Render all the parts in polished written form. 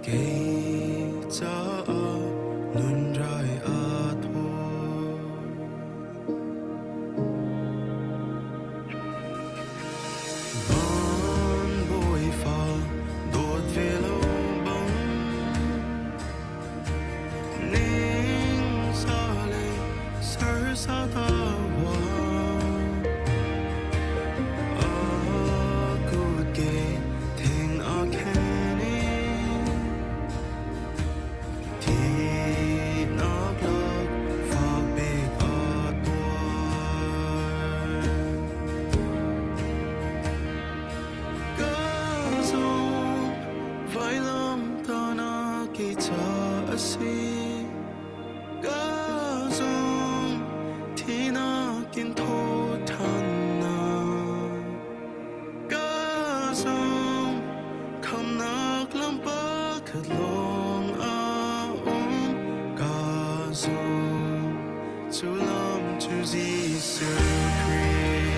Kei caah nun rai aa thawh. Van bawifa dawt ve lo bang Ning sa le sersa ta hua A kutke thing a khen i Thihnak lak fak bik a tuar. Ka zong vailam tanak i ca a si. Ka zong thinak in thawṭhannak. Ka zong khamnak lam pakhat lawng a um. Ka zong cu lam cu Jesuh Khrih.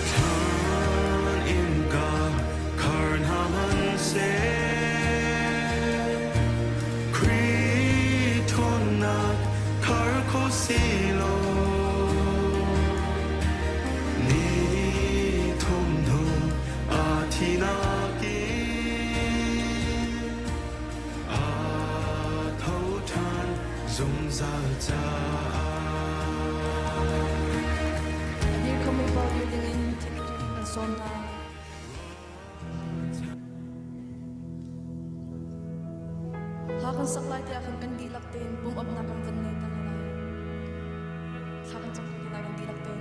Thlan innka khar hna hmanhseh, Khrih ṭhawnnak khar kho si law, Ni thum hnu aa thinak in aa tho ṭhan zungzal caah. A dir khomi paoh dir dingin kan sawm hna. Hla kan sak lai tiah khan kan dihlak tein pum upnak kan van nei tan lai. Thla kan cam lai kan dihlak tein.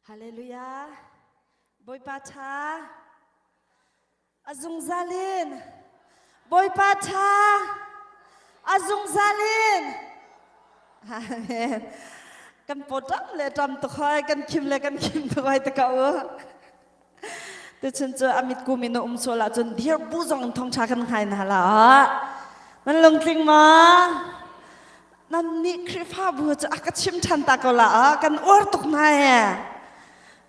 Hallelujah. Bawipa ṭha. A zungzal in. Bawipa ṭha. A zungzal in. Amen. Kan paw ṭam le ṭam tuk hoi, kan khim le kan khim tuk hoi te ko u. Tuchun cu a mitku min a um sual ahcun dir bu zong in thawngṭha kan hngai hna la. Nan lungtling maw? Nan nih Khrihfabu cu a ka chim ṭhan ta ko la kan uar tuk hna he.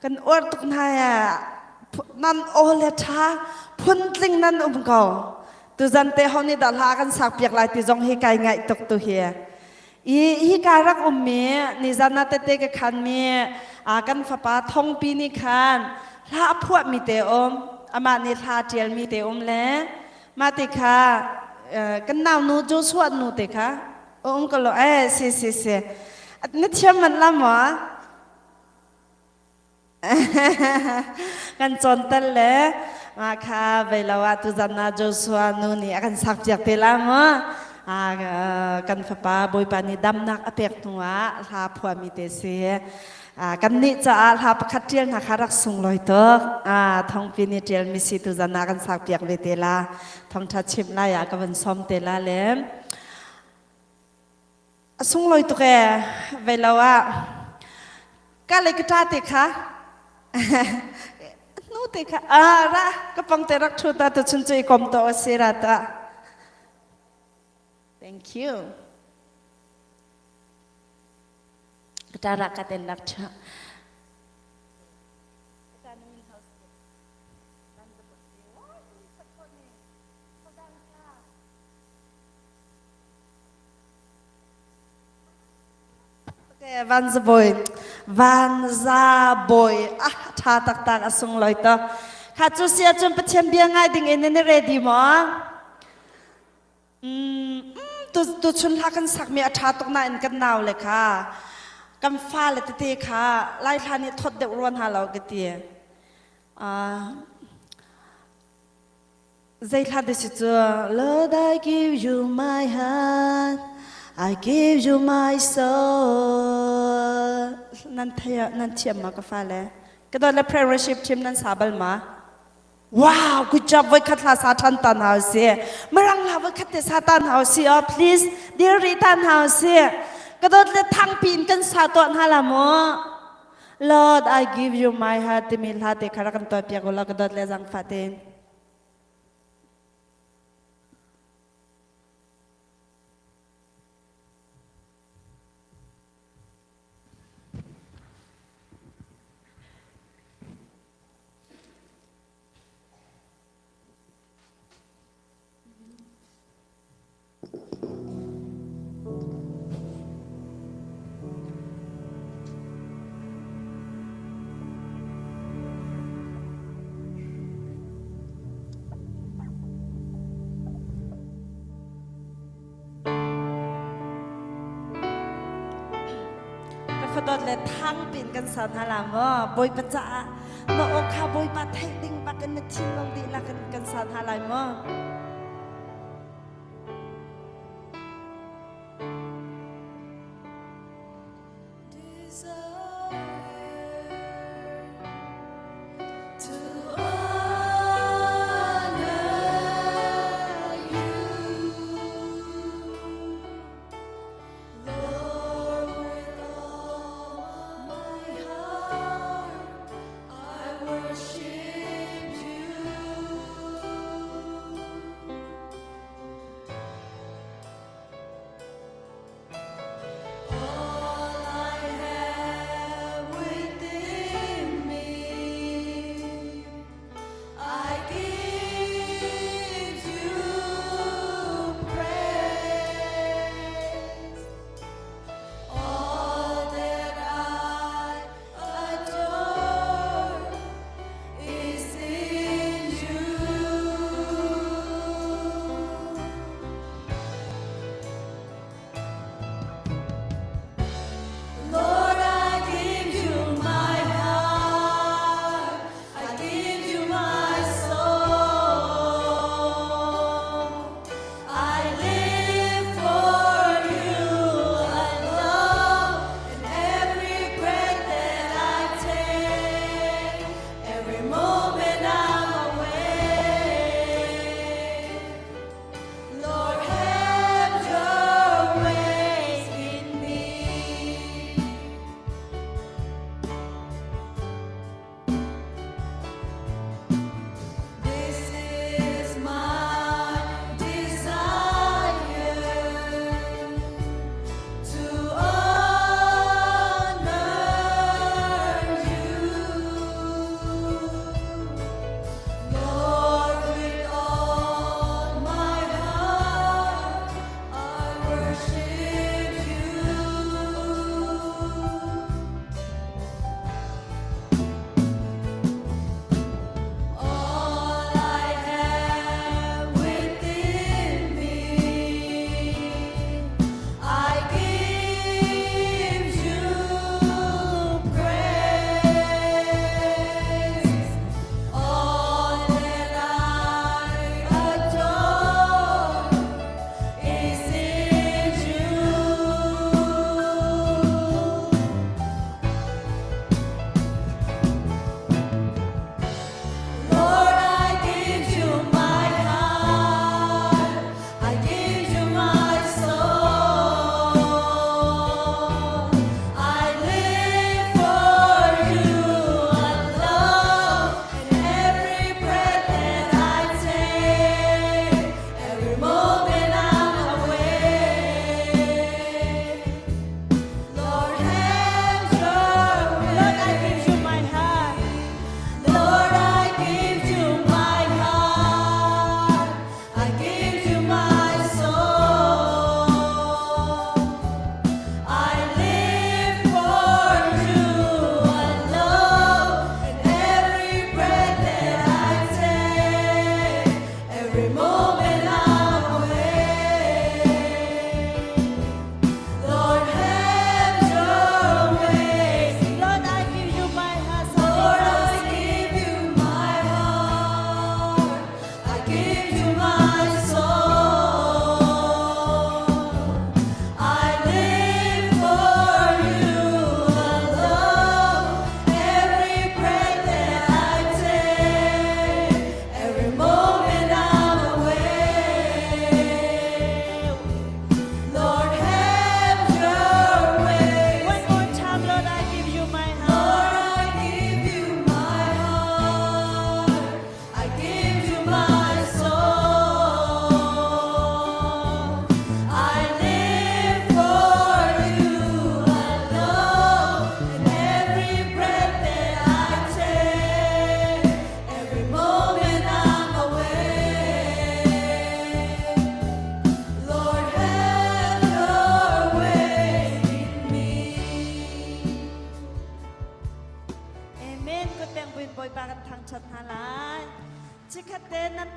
Kan uar tuk hna he. Nan aw le ṭha phuntling nan um ko. Tuzan te ho nih dah hla kan sak piak lai ti zong hi kai ngaih tuk tu hi. I hika rak ummi nizan ah tette ka khanmi kan fapa Thongpi nih khan hla a phuahmi te um amah nih hla a ṭialmi te um le mah ti kha kan naunu Joshua nu te kha um ko lo eh si si si na thiam manh la maw Kan cawnter le mah kha vei lo ah tuzan ah Joshua nu nih a kan sakpiak te la mu. Kan fapa Bawipa nih damnak a pek hnu ah hla phuahmi te si. Kan nih caah hla pakhat ṭial hna kha rak sunglawi tuk. Thongpi nih ṭialmi si tuzan ah kan sakpiak ve te la. Thongṭha chimh lai ah ka van sawm te la le. A sunglawi tuk ee vei lo ah ka le ka ṭa te kha nu te kha a ra ka pang te rak ṭhu ta tu chun cu i kom to a si ra ta. Thank you. Ka ṭa ra ka ten rak ṭha. Van za bawi van za bawi ah tha taktak a sunglawi to kha cu si ahcun Pathian bia ngai ding in nan i ready maw tu tu chun hla kan sakmi a tha tuk nain kan nau le kha kan fa le tete kha lai hla nih thot deuh ruan ha lo ka ti Zei hla te si cu Lord I give you my heart I give you my soul nan thei nan thiam ma ka fale ka dawt le prayer worship team nan sa bal ma Wow, good job. Voi khat hla sa than tan hau si. Marang hla voi khat te sa tan hau si. Oh, please, dir ri tan hau si. Ka dawt le thang pin kan sa to hna la mo. Lord, I give you my heart timi hla te kha rak kan tuahpiak u law ka dawt le zaangfah tein. Ka fadawt le thang pin kan sa hna la maw Bawipa caah na aw kha Bawipa theih ding bak in na thinlung dihlak in kan sa hna lai maw? To honor you, Lord, with all my heart, I worship you.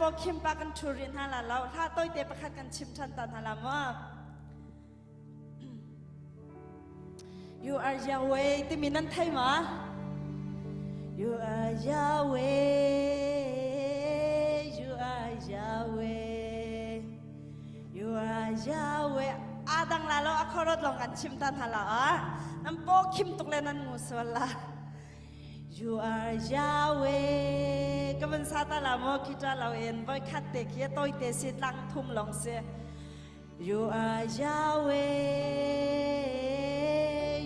paw khim pa kan ṭhu rih hna la lo. Hla toite pakhat kan chim ṭhan ta hna la maw? You are Yahweh timi nan thei ma? You are Yahweh, you are Yahweh, you are Yahweh. Adang la lo a khorot long kan chim ta hna la a. Nan paw khim tuk le nan ngu sual la. You are Yahweh. Ka van sa ta la mo khi ta lo in voi khat te khi toi te si tlang thum long si. You are Yahweh.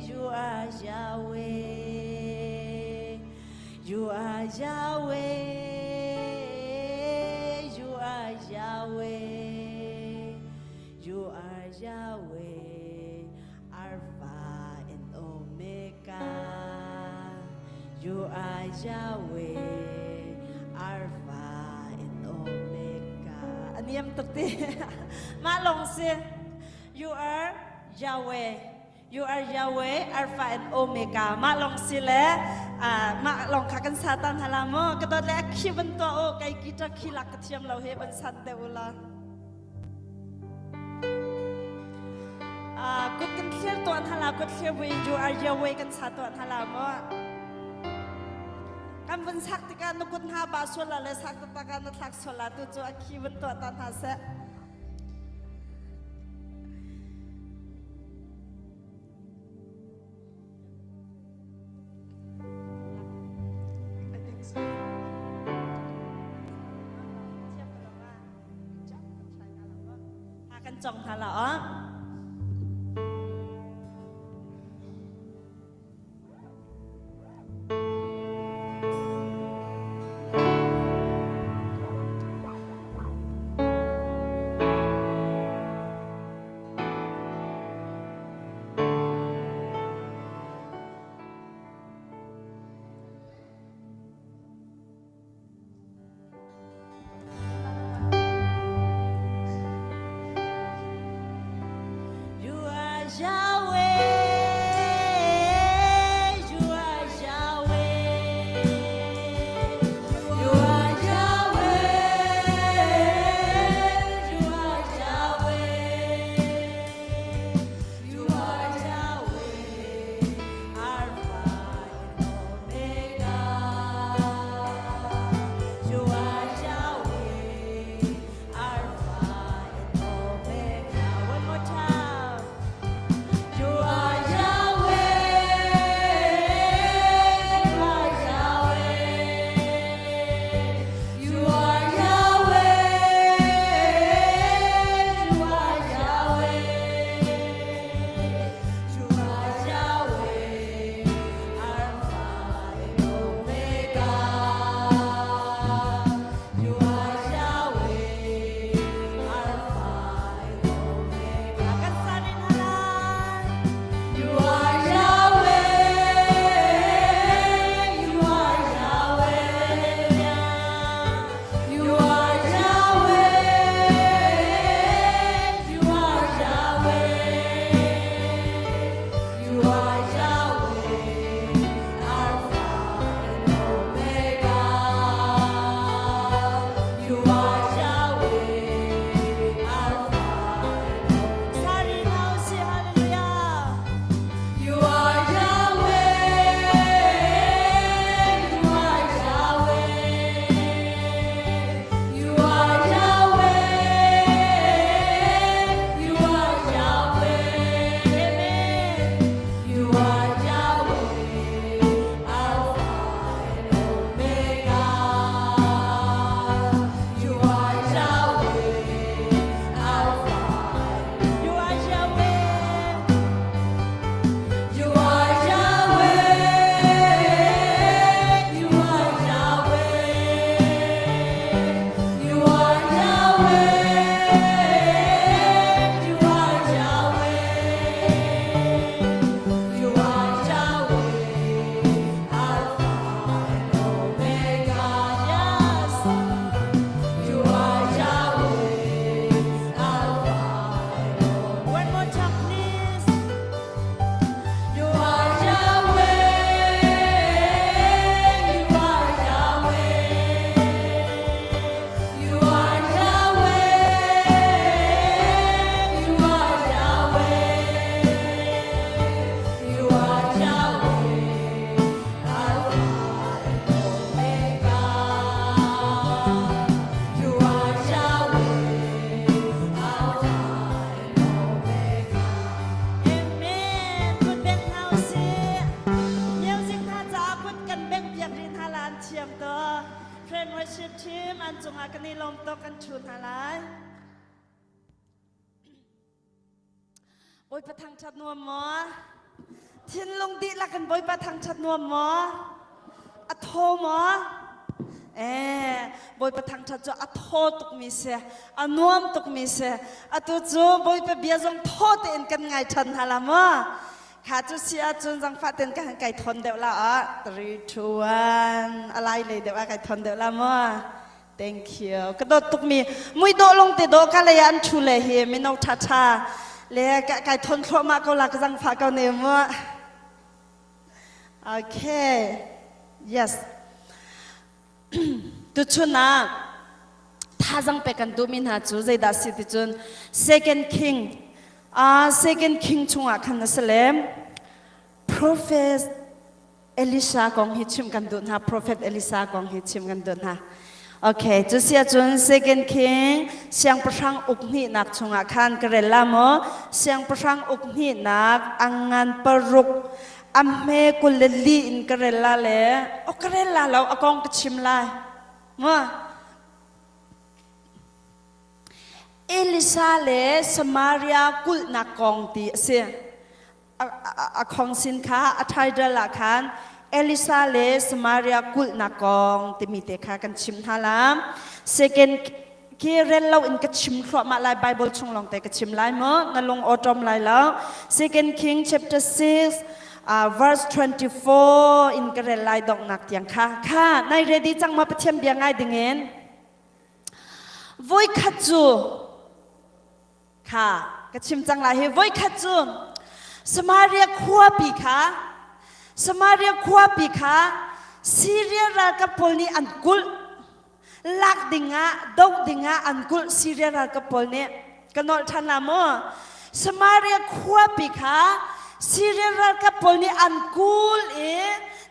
You are Yahweh. You are Yahweh. You are Yahweh. You are Yahweh. Alpha and Omega. You are Yahweh, Alpha and Omega. Aniam tuk ti. Mah long si. You are Yahweh. You are Yahweh, Alpha and Omega. Mah long si le mah long kha kan satan hala mo. Ka dot le khi ban to o kai ki ta khi lak ka thiam lo he ban san te ula. Kut kan thlir tuan hala kut thlir buin you are Yahweh kan sa tuan hala mo kan vun sak tikah na kut hna ba sual la le sak taktak ah na thlak sual la tu cu a khi vun tuah ta hna seh. I think so. Kan cong hna la ah. You are Yahweh, you are Yahweh, you are Yahweh, you are Yahweh, you are Yahweh, Alpha and Omega. You are Yahweh, Alpha and Omega. One more time. You are Yahweh, you are Yahweh, you are Yahweh, you are Yahweh, you are Yahweh, Alpha and Omega. You are Yahweh, Alpha and Omega. Kan sarin halai. You are Yahweh, you are Yahweh, you are Yahweh, you are Yahweh, you are Yahweh, Alpha and Omega. You are Yahweh, Alpha and Omega. Hallelujah. You are Yahweh, you are Yahweh, you are Yahweh, you are Yahweh, Amen. You are Yahweh, Alpha and Omega. You are. Kan i lawm tuk kan ṭhu hna lai. Bawipa thangṭhat nuam maw? Thinlung dihlak in Bawipa thangṭhat nuam maw? A thaw maw? Eh, Bawipa thangṭhat cu a thaw tukmi si, a nuam tukmi si. Atu cu Bawipa bia zong thaw tein kan ngai ṭhan hna la maw? Kha cu si ahcun zangfah tein ka han kai thawn deuh la ah. 3, 2, 1. A lai lei deuh ah kai thawn deuh la maw? Thank you. Ka dawt tukmi mui dawh long te dawh ka lei ah an ṭhu le hi mino ṭha ṭha le ka kai thon thluahmah ko la ka zangfah ko ne mu. Okay. Yes. Tuchun ah thazang pek kan duhmi hna cu zeidah si ti cun Second King Second King chungah khan a si le Prophet Elisha kong hi chim kan duh hna Prophet Elisha kong hi chim kan duh hna Okay cu si ahcun Second King siangpahrang uk hnihnak chungah khan ka rel la maw siangpahrang uk hnihnak angan paruk a hme kul le li in ka rel la le o ka rel la lo a kong ka chim lai ma Elisa le Samaria kulhnak kong ti a si a khongsin kha a title ah khan Elisa le Samaria kulhnak kong timi te kha kan chim hna la. Second khi rel lo in ka chim thluahmah lai Bible chung lawng te ka chim lai mu na lung awṭom lai lo. Second King chapter 6 verse 24 in ka rel lai donghnak tiang kha kha nai ready cang ma Pathian bia ngai dingin voikhat cu Kha ka chim cang lai hi voikhat cu Samaria khuapi kha Samaria khuapi kha Syria ralkap pawl nih an kulh lak dingah doh dingah an kulh Syria ralkap pawl nih ka nolh ṭhan la maw Samaria khuapi kha Syria ralkap pawl nih an kul i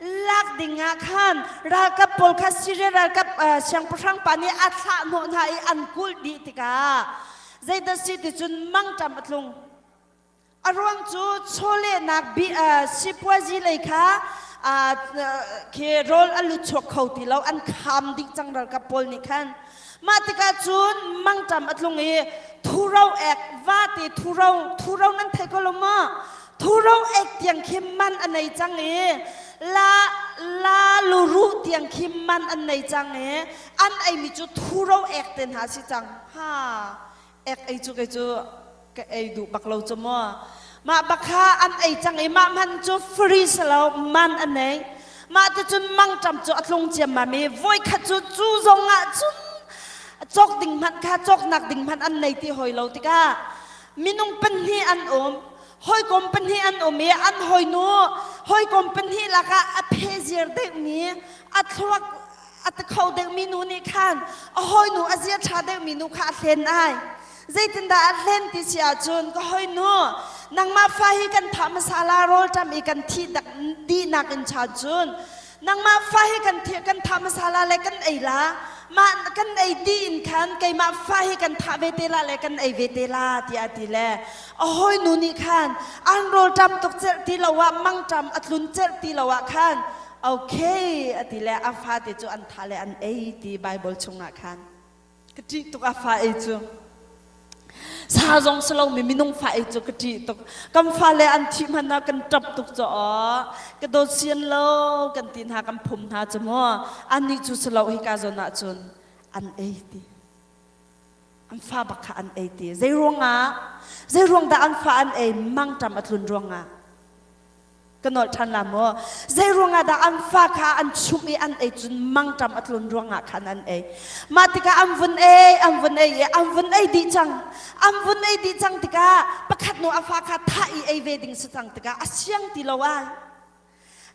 lak dingah khan ralkap pawl kha Syria ralkap siangpahrang pa nih a thlah hnawh hna i an kulh dih tikah Zeidah si ti cun mangṭam a tlung. A ruang cu chawlehnak sipuazi lei kha khi rawl a lut chuak kho ti lo an kham dih cang ralkap pawl nih khan. Mah tikah cun mangṭam a tlung i thuro ek vate thuro thuro nan thei ko lo maw? Thuro ek tiang khi man a nei cang i la la luruh tiang khi man an nei cang i an eimi cu thuro ek te hna si cang. Ha ek ei cu kei cu ka ei duh bak lo cu mu. Mah bak kha an ei cang i mah man cu free si lo man an ei. Mah ti cun mangṭam cu a tlung ciammam i voikhat cu cu zong ah cun cawk ding hmanh kha cawknak ding hmanh an nei ti hoi lo tikah minung pahnih an um hawikom pahnih an um i an hawinu hawikom pahnih lakah a pheziar deuhmi a thluak a ti kho deuhmi nu nih khan a hawinu a zia ṭha deuhmi nu kha a hlen ai. Zeitindah a hlen ti si ahcun ka hawinu nangmah fa hi kan thah hmasa la rawlṭam i kan thih dihnak in chan cun nangmah fa hi kan thih kan thah hmasa la le kan ei la mah kan ei dih in khan keimah fa hi kan thah ve te la le kan ei ve te la tiah a ti le a hawinu nih khan an rawlṭam tuk celh ti lo ah mangṭam a tlun celh ti lo ah khan okay a ti le a fate cu an tha le an ei ti Bible chungah khan ka ṭih tuk a fa ei cu sa zong si lomi minung fa ei cu ka ṭih tuk kan fale an thih hmanh ah kan ṭap tuk cu aw ka dawt sian lo kan ti hna kan phum hna cu mu annih cu si lo hika zawn ah cun an ei ti an fa bak kha an ei ti zei ruangah zei ruang dah an fa an ei mangṭam a tlun ruangah Ka nolh ṭhan la maw? Zei ruangah dah an fa kha an chumh i an ei cun mangṭam a tlun ruangah khan an ei. Mah tikah an vun ei, an vun ei i an vun ei dih cang. An vun ei dih cang tikah pakhat nu a fa kha thah i ei ve ding si cang tikah a siang ti lo ai.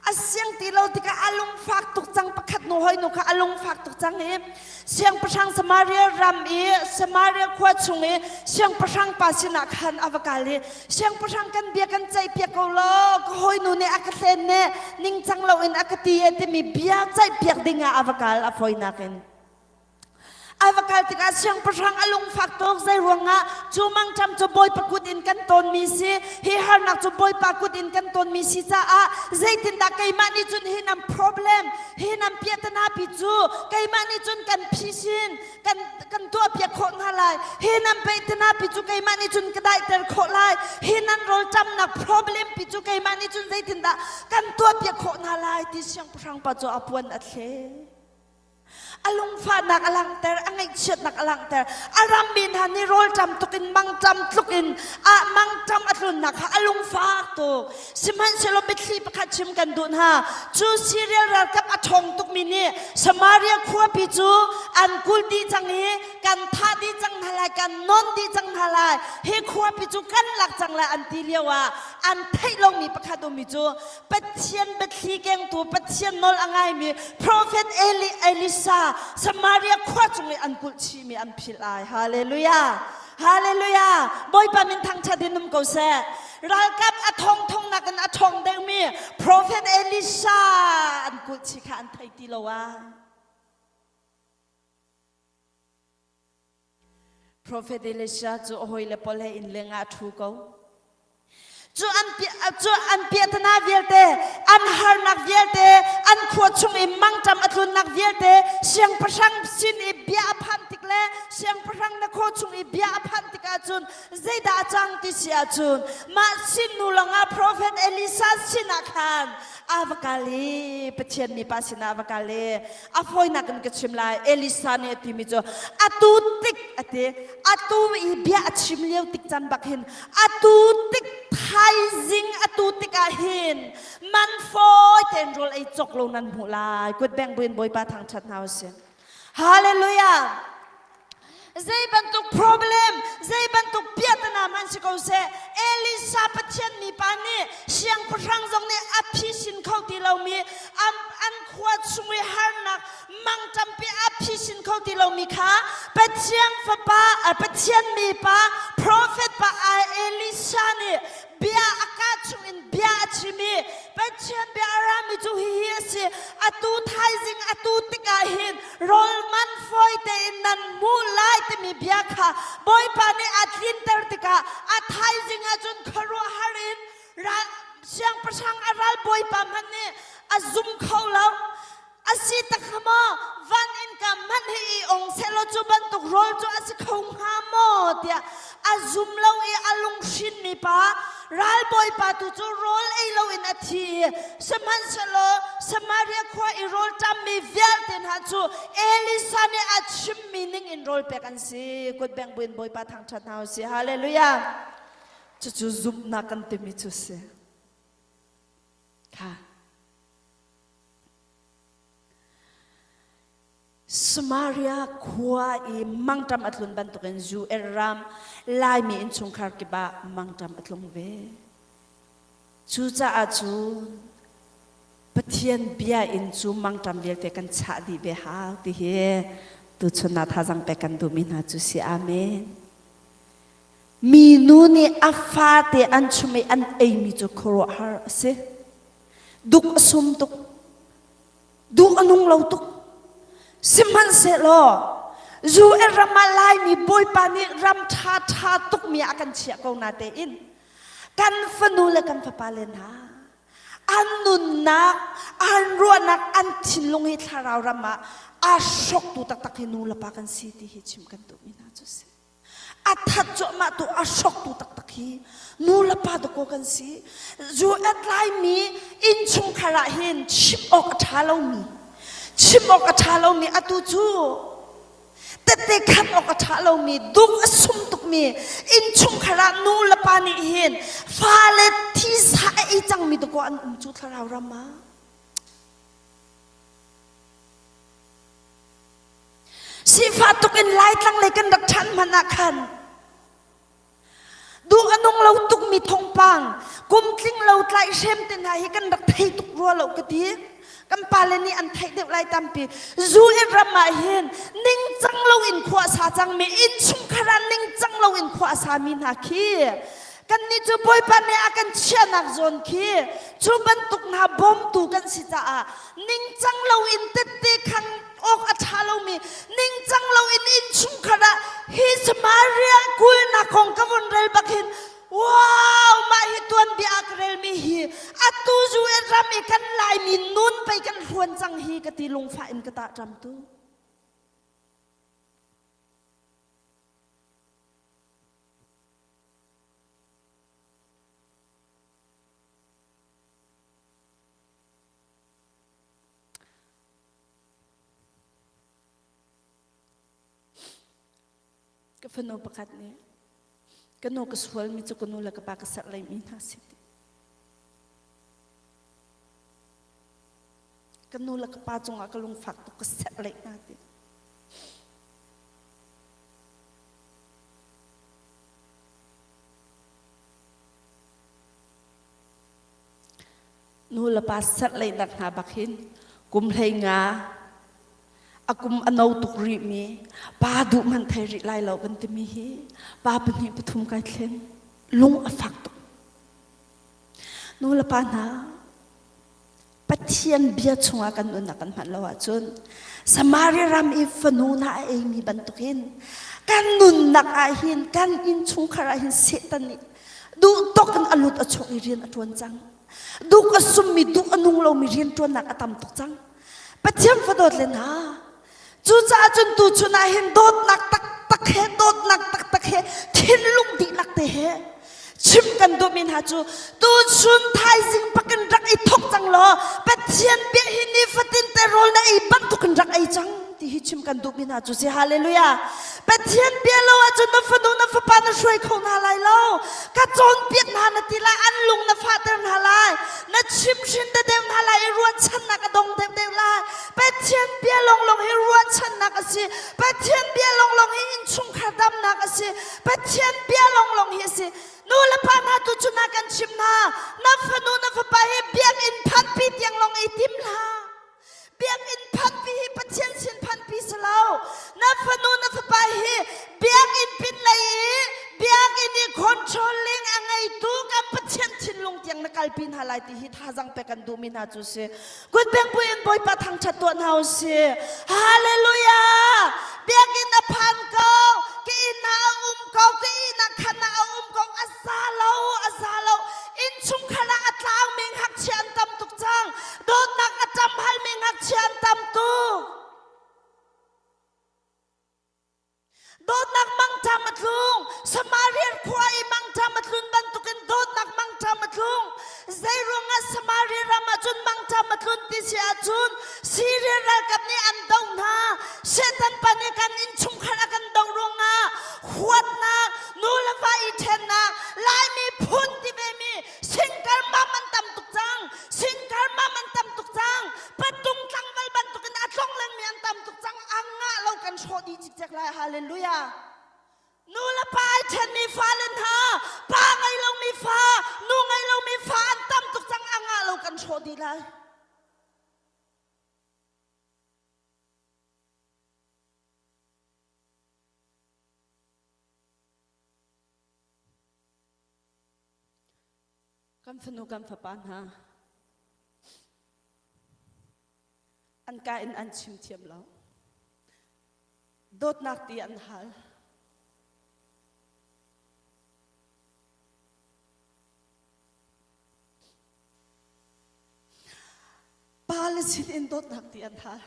A siang ti lo tikah a lungfak tuk cang pakhat nu hoi nu kha a lungfak tuk cang i Siangpahrang Samaria ram i Samaria khua chung i siangpahrang pa sinah khan a va kal i siangpahrang kan bia kan ceihpiak ko law ka hawinu nih a ka hlen ne ningcang loin a ka ti e timi bia ceihpiak dingah a va kal a fawinak in. A va kal tikah siangpahrang a lungfak tuk zei ruangah cu mangṭam cu Bawipa kut in kan tawnmi si hi harnak cu Bawipa kut in kan tawnmi si caah zeitindah keimah nih cun hi nan problem hi nan piahtana pi cu keimah nih cun kan phisin kan kan tuahpiak khawh hna lai hi nan pehtana pi cu keimah nih cun ka daihter khawh lai hi nan rawlṭamnak problem pi cu keimah nih cun zeitindah kan tuahpiak khawh hna lai ti siangpahrang pa cu a puan a thle A lungfahnak a langhter, a ngaihchiatnak a langhter. A rammi hna nih rawlṭam tuk in mangṭam tluk in a mangṭam a tlunnak kha a lungfak tuk. Sihmanhsehlaw biathli pakhat chim kan duh hna. Cu Syria ralkap a ṭhawng tukmi nih Samaria khuapi cu an kulh dih cang i kan thah dih cang hna lai, kan nawn dih cang hna lai. Hi khuapi cu kan lak cang lai an ti lio ah an theih lomi pakhat ummi cu Pathian biathli kengtu Pathian nawl a ngaimi Prophet Eli Elisa Samaria khua cung i an kulh chihmi an philh ai. Hallelujah. Hallelujah. Bawipa min thangṭhat in um ko seh. Ralkap a thong thong nakin a ṭhawng deuhmi Prophet Elisa an kulh chih kha an thei ti lo ah. Profet Elisha cu a hawile pawl he inn leng ah a ṭhu ko. Cu an cu an piahtana vialte, an harnak vialte, an khua chung i mangṭam a tlunnak vialte, siangpahrang sin i bia a phanh tik le siangpahrang na khua chung i bia a phanh tik ahcun zeidah a cang ti si ahcun mah sin nu lawngah Profet Elisa sinah khan a va kal i Pathian mipa sinah a va kal i a fawinak in ka chim lai Elisa nih a timi cu atu tik a ti atu i bia a chim lio tik can bak hin atu tik thaizing atu tik ah hin man fawi tein rawl ei cawk lo nan hmuh lai kut beng buin Bawipa thangṭhat hna usih Hallelujah Zei bantuk problem, zei bantuk piahtana hmanh si ko seh, Elisa Pathian mipa nih siangpahrang zong nih a phisin kho ti lomi, an, an khua chung i harnak mangṭampi a phisin kho ti lomi kha Pathian fapa, Pathian mipa, prophet pa Elisa nih bia a kaa chungin bia a chim i Pathian bia a rami cu hihi a si atu thaizing atu tikah hin rawl man fawi tein nan hmuh lai timi bia kha Bawipa nih a tlinter tikah a thaizing ah cun khuaruahhar in ral siangpahrang a ral bawipa hmanh nih a zum kho lo A si tak hnga maw? Van innka hmanh hi i ong sehlaw cu bantuk rawl cu a si kho hnga maw? tiah a zum lo i a lunghrinmi pa ralbawipa tu cu rawl ei loin a thi i sihmanhsehlaw Samaria khua i rawl ṭammi vialte hna cu Elisa nih a chimmi ning in rawl pek an si. Kut bengh buin Bawipa thangṭhat hna u sih. Hallelujah. Cucu zumhnak kan timi cu si. Kha. Samaria khua i mangṭam a tlun bantukin Juel ram Laimi innchungkhar kip ah mangṭam a tlung ve. Cucaah cun Pathian bia in cu mangṭam vialte kan chah dih ve hau ti hi tuchun ah thazang pek kan duhmi hna cu si. Amen. Minu nih a fate an chum i an eimi cu khuaruahhar a si. Duk a sum tuk. Duh a nung lo tuk. Sihmanhsehlaw UN ram ah Laimi Bawipa nih ram ṭha ṭha tukmi ah a kan chiah ko natein kan fanu le kan fapa le hna an nunnak, an ruahnak, an thinlung hi thlarau ram ah aa hroktu taktak hi nu le pa kan si ti hi chim kan duhmi hna cu a si. A that cuahmah tu a hroktu taktak hi nu le pa dakaw kan si. Zu a tlaimi innchungkhar ah hin chim awk a ṭha lomi chim awk a ṭha lomi atu cu tette khan awk a ṭha lomi duk a sum tukmi innchungkhar ah nu le pa nih hin fale thisa a ei cangmi dakaw an um cu thlarau ram ah. Sifah tuk in Laitlang lei kan rak ṭhan hmanh ah khan duh a nung lo tukmi thawngpang kum tling lo tlaihhrem te hna hi kan rak thei tuk rua lo ka ti. Kan pale nih an theih deuh lai tampi. Zu in ram ah hin ningcang lo in khua a sa cangmi innchungkhar ah ningcang lo in khua a sami hna khi. Kannih cu Bawipa nih a kan chiahnak zawn khi cu bantuk hna bawmtu kan si caah ningcang loin tette khang awk a ṭha lomi ningcang loin innchungkhar ah hi Samaria kulnak kong ka vun rel bak hin wow mah hi tuanbia ah ka relmi hi atu UN ram i kan Laimi nun pei kan hluan cang hi ka ti lungfah in ka tah ṭam tu. Ka fanu pakhat nih ka nu ka sualmi cu ka nu le ka pa ka serh leimi hna si ti. Ka nu le ka pa cungah ka lungfak tuk ka serh leh hna ti. Nu le pa serhleihnak hna bak hin kum hlei nga a kum a no tuk rihmi pa duh hmanh thei rih lai lo kan timi hi pa pahnih pathum kai thlen lung a fak tuk. Nu le pa hna Pathian bia chungah kan nunnak kan hman lo ahcun Samaria ram i fanu hna a eimi bantukin kan nunnak ah hin kan innchungkhar ah hin Satan nih duh tawk in a lut a chuak i rian a ṭuan cang. Duh a summi, duh a nung lomi rian ṭuannak a tam tuk cang. Pathian fadawt le hna, cucaah cun tuchun ah hin dawtnak taktak he dawtnak taktak he thinlung dihlak te he chim kan duhmi hna cu tuchun thaizing pakin rak i thok cang law Pathian bia hi nifatin te rawl na ei bantukin rak ei cang ti hi chim kan duhmi hna cu si hallelujah Pathian bia lo ahcun na fanu na fapa na hruai kho hna lai lo ka cawnpiak hna na ti lai an lung na fahter hna lai na chimhrin te deuh hna lai i ruahchannak a dong deuh deuh lai Pathian bia lawnglawng hi ruahchannak a si. Pathian bia lawnglawng hi innchungkhar damnak a si. Pathian bia lawnglawng hi a si. Nu le pa hna tu cu na kan chim hna. Na fanu na fapa hi biakinn phanpi tiang lawng i tim hlah. Biakinn phanpi hi Pathian sin phanpi si lo. Na fanu na fapa hi biakinn pin lei i biakinn i controlling a ngeitu kan Pathian thinlung tiang na kalpi hna lai ti hi thazang pek kan duhmi hna cu si. Kutbeng buin Bawipa thangṭhat tuah hna u sih. Hallelujah! Biakinn a phan ko, ka inn ah a um ko, ka ihnak khan ah a um ko, a za lo, a za lo. Innchungkhar ah a tlaumi ngakchia an tam tuk cang. Dawtnak a ṭamhalmi ngakchia an tam tuk. Dawtnak mangṭam a tlung. Samaria khua i mangṭam a tlun bantukin dawtnak mangṭam a tlung. Zeiruangah Samaria ram ah cun mangṭam a tlun ti si ahcun Syria ralkap nih an doh hna. Satan pa nih kan innchungkhar a kan doh ruangah huatnak, nu le va i ṭhennak, Laimi phun ti vemi singkar mam an tam tuk cang. Singkar mam an tam tuk cang. Patung tlangval bantukin a tlong lengmi an tam tuk cang. Ang ngah lo kan hrawh dih cikcek lai. Hallelujah. Nu le pa ai ṭhenmi fale hna, pa ngei lomi fa, nu ngei lomi fa an tam tuk cang. Ang ngah lo kan hrawh dih lai. Kan fanu kan fapa hna an ka in an chim thiam lo. Dawtnak ti an hal. Pa le sin in dawtnak ti an hal.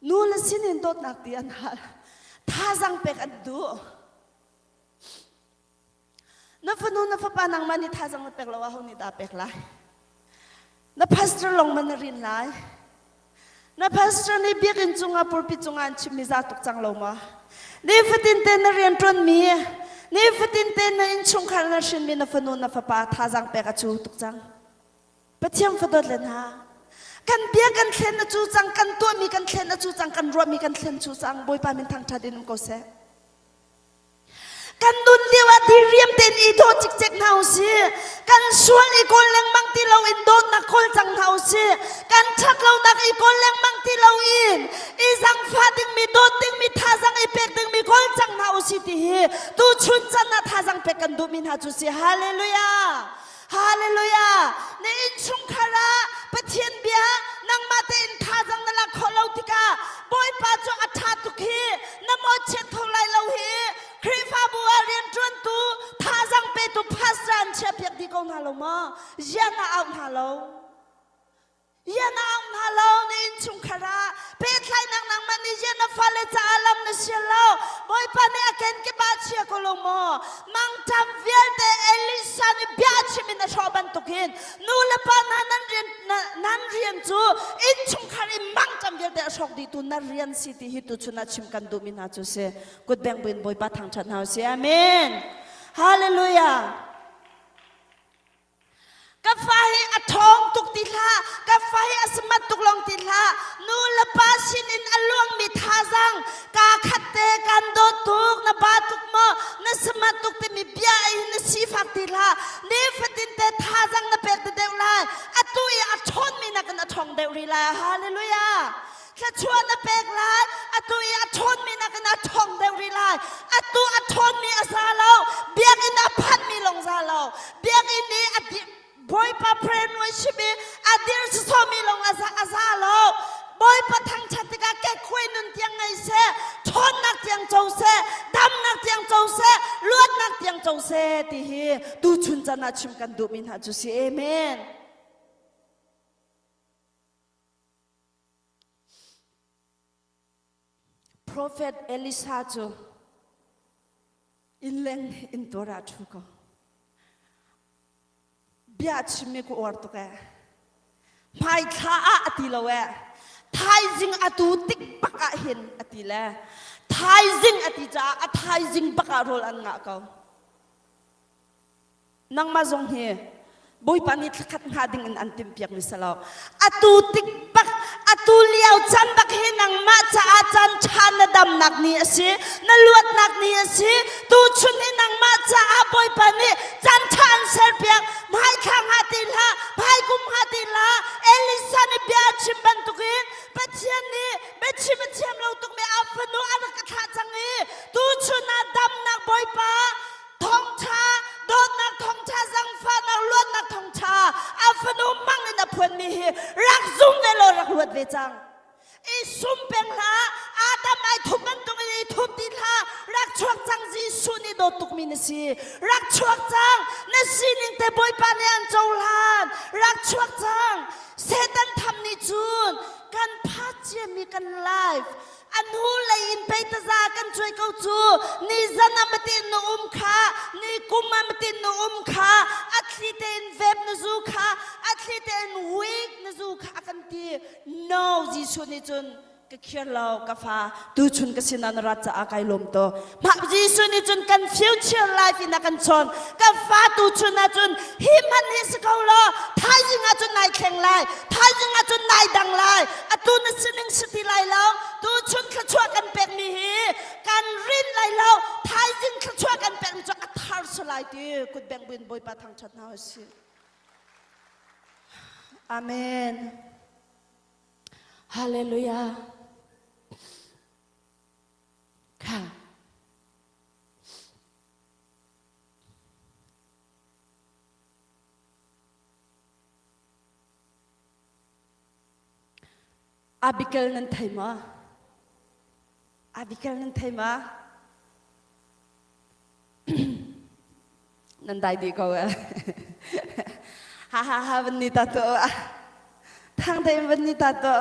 Nu le sin in dawtnak ti an hal. Thazang pek an duh. Na fanu na fapa nangmah nih thazang na pek lo aho nih dah pek lai? Na pastor lawng man na rin lai. Na pastor nih biakinn cungah pulpit cungah an chimmi za tuk cang lo maw? Nifatin te na rian ṭuanmi, nifatin te na innchungkhar na hrinmi na fanu na fapa thazang pek a cu tuk cang. Pathian fadawt le hna, kan bia kan thlen a cu cang, kan tuahmi kan thlen a cu cang, kan ruahmi kan thlen cu cang. Bawipa min thangṭhat in um ko seh. Kan nun lio ah diriam tein i daw cikcek hna u sih. Kan sual i kawl lengmang ti loin dawtnak kawl cang hna u sih. Kan ṭhat lonak i kawl lengmang ti loin i zangfah dingmi, dawt dingmi, thazang i pek dingmi kawl cang hna u sih ti hi tuchun chan ah thazang. thazang pek kan duhmi hna cu si. Hallelujah! Hallelujah! Na innchungkhar ah Pathian bia nangmah tein thazang na lak khawh lo tikah Bawipa cu a ṭha tuk hi, na mawhchiat kho lai lo hi. Khrihfabu ah rianṭuantu thazang petu pastor an chiahpiak dih ko hna lo maw? Ziah na auh hna lo? Rian a ong hna lo na innchungkhar ah pehtlaihnak nangmah nih rian na fale caah lam na sial lo. Bawipa nih a kenkip ah chia ko lo maw? Mangṭam vialte Elisa nih bia a chim in a hrawh bantukin nu le pa hna nan rian nan rian cu innchungkhar i mangṭam vialte a hrawk dihtu na rian si ti hi tuchun ah chim kan duhmi hna cu si. Kut beng buin Bawipa thangṭhat hna usih. Amen. Hallelujah. Ka fa hi a ṭhawng tuk ti hlah, ka fa hi a smart tuk lawng ti hlah. Nu le pa sinin a luangmi thazaang kaa khat te kan dawt tuk, na ba tuk maw, na smart tuk timi bia ei hi na sifak ti hlah. Nifatin te thazaang na pek te deuh lai. Atu i a ṭhawnmi nakin a ṭhawng deuh rih lai. Hallelujah. Thluachuah na pek lai. Atu i a ṭhawnmi nakin a ṭhawng deuh rih lai. Atu a ṭhawnmi a za lo. Biakinn a phanmi lawng za lo. Biakinn i a Bawipa prayer worship i a dir sawsawmi lawng a za, a za lo. Bawipa thangṭhat tikah kekhuai nun tiang ngei seh, ṭhawnnak tiang co seh, damnak tiang co seh, luatnak tiang co seh ti hi tuchun chan ah chim kan duhmi hna cu si. Amen. Profet Elisha cu innleng inntuar ah a ṭhu ko. Bia a chimmi ka uar tuk ee. Hmaithla ah a ti lo ee. Thaizing atu tik bak ah hin a ti le thaizing a ti caah a thaizing bak ah rawl an ngah ko. Nangmah zong hi Bawipa nih thlakhat hnga ding in an timhpiak mi si lo. Atu tik bak, atu lio can bak hi nangmah caah caan ṭha na damnak ni a si, na luatnak ni a si. Tuchun hi nangmah caah Bawipa nih caan ṭha an serpiak. Hmaithla hnga ti hlah, hmaikum hnga ti hlah. Elisa nih bia a chim bantukin Pathian nih biachim a thiam lo tukmi a fanu a rak ka thlah cang i tuchun ah damnak Bawipa thawngṭha dawtnak thawngṭha zangfahnak luatnak thawngṭha a fanu mang in a phuanmi hi rak zum ve law rak luat ve cang. I sum peng hlah. Adam ai thup bantuk in i thup ti hlah. Rak chuak cang. Jesuh nih dawt tukmi na si. Rak chuak cang. Na sining te Bawipa nih an cohlan. Rak chuak cang. Satan tham nih cun kan phat ciami kan life a hnu lei in pei taza kan cuai ko cu. Ni zan ah matin na um kha, ni kum ah matin na um kha, a thli tein vape na zu kha, a thli tein week na zu kha a kan ti. No, Jesuh nih cun ka khir lo ka fa, tuchun ka sinah na rat caah kai lawm to. Mah Jesuh nih cun kan future life in a kan chawn. Ka fa, tuchun ah cun hi hman hi si ko law thaizing ah cun nai thleng lai, thaizing ah cun nai dang lai. Atu na sining si ti lai lo. Tuchun thluachuah kan pekmi hi kan rin lai lo, thaizing thluachuah kan pekmi cu a thar si lai ti kut beng buin Bawipa thangṭhat hna usih. Amen. Hallelujah. Kha. Abigail nan thei maw? Abigail nan thei maw? Nan dai dih ko eh. Ha ha ha van ni ta to. Thang tein van ni ta to.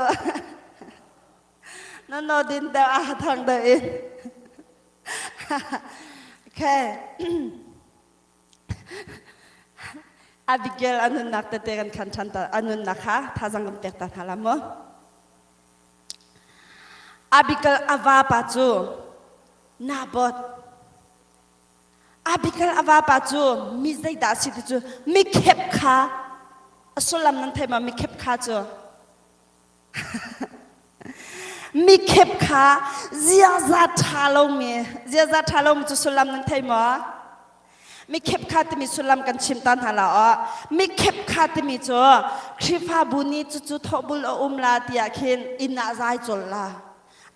Na no din deuh ah thang deuh in. Okay. Abigail a nunnak tete kan khan ṭhan ta, a nunnak kha thazang kan pek ta hna la mu. Abigail a vapa cu Naboth. Abigail a vapa cu mi zeidah a si ti cu mikhep kha a sullam nan thei ma? Mikhep kha cu Mikhep kha ziaza ṭha lomi, ziaza ṭha lomi cu sullam nan thei maw? Mikhep kha timi sullam kan chim ta hna la aw. Mikhep kha timi cu Khrihfabu nih cucu thawhbul a um la tiah khin inn ah zai cawl la.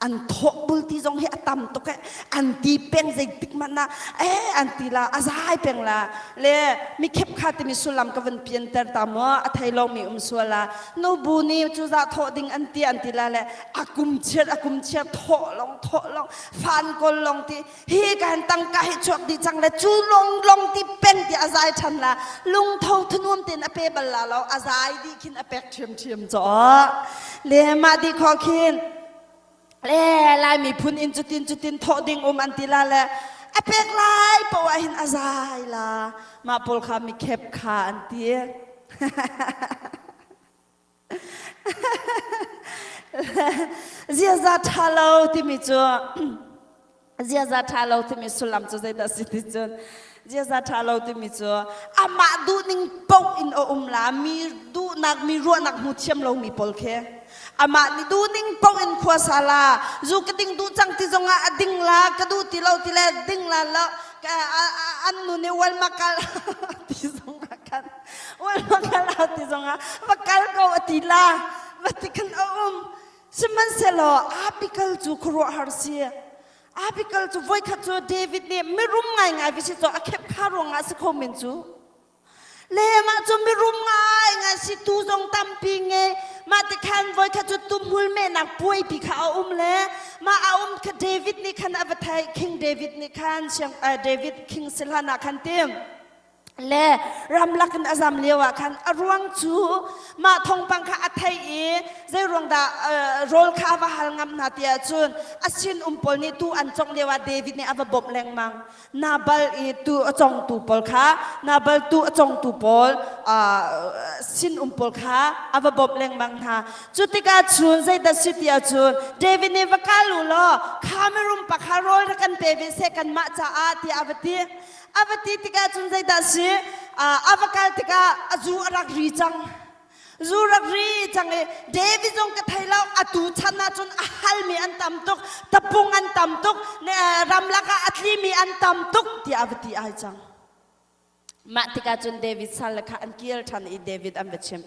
An thawh bul ti zong hi a tam tuk eh. An ti peng zeitik hmanh ah eh an ti la a zai peng la. Le mi khep kha timi sullam ka van pianter ta mu a thei lomi um sual la. Nu bu nih cuzah thawh ding an ti an ti la le a kum chiat a kum chiat thawh long thawh long fan kol long ti hi kan tangka hi chuak dih cang le cu long long ti peng ti a zai ṭhan la lungtho thunuam tein a pe bal la lo a zai dih khin a pek ṭhiamṭhiam caw le mah dih kho khin le lai miphun in cutin cutin thawh ding um an ti la le a pek lai poah hin a zai la mah pawl kha mi khep kha an ti Ziaza ṭha lo timi cu ziaza ṭha lo timi sullam cu zeidah si ti cun ziaza ṭha lo timi cu amah duhning paoh in a um la mi duhnak mi ruahnak hmu thiam lomi pawl khi amah nih duhning paoh in khua sa la zu ka ding duh cang ti zongah a ding la ka duh ti lo ti le ding la lo an nu nih wal makal ti zongah khan va kal a ti zongah va kal ko a ti la va ti khan a um sihmanhsehlaw Abigail cu khuaruahhar si Abigail cu voikhat cu David nih mirum ngaingai va si cu a khep kha ruangah si kho men cu le mah cu mirum ngaingai si tu zong tampi nge mah ti khan voikhat cu tumhmul mehnak puaipi kha a um le mah a um kha David nih khan a va theih King David nih khan siang David King silhan ah khan tim le ramlak in a zam lio ah khan a ruang cu mah thawngpang kha a theih i zei ruang dah rawl kha a va hal ngam hna ti ahcun a sin um pawl nih tu an congh lio ah David nih a va bawmh lengmang. Nabal i tu a congtu pawl kha Nabal tu a congtu pawl sin um pawl kha a va bawmh lengmang hna. Cu tikah cun zeidah si ti ahcun David nih va kal u law kha mirum pa kha rawl rak kan pe ve seh kanmah caah tiah a va ti. A va ti tikah cun zeidah si? A va kal tikah a zu a rak ri cang. Zu rak ri cang i David zong ka thei lo atu chan ah cun a halmi an tam tuk, tapung an tam tuk, ramlak ah a tlimi an tam tuk tiah a va ti ai cang. Mah tikah cun David sal kha an kir ṭhan i David an va chimh.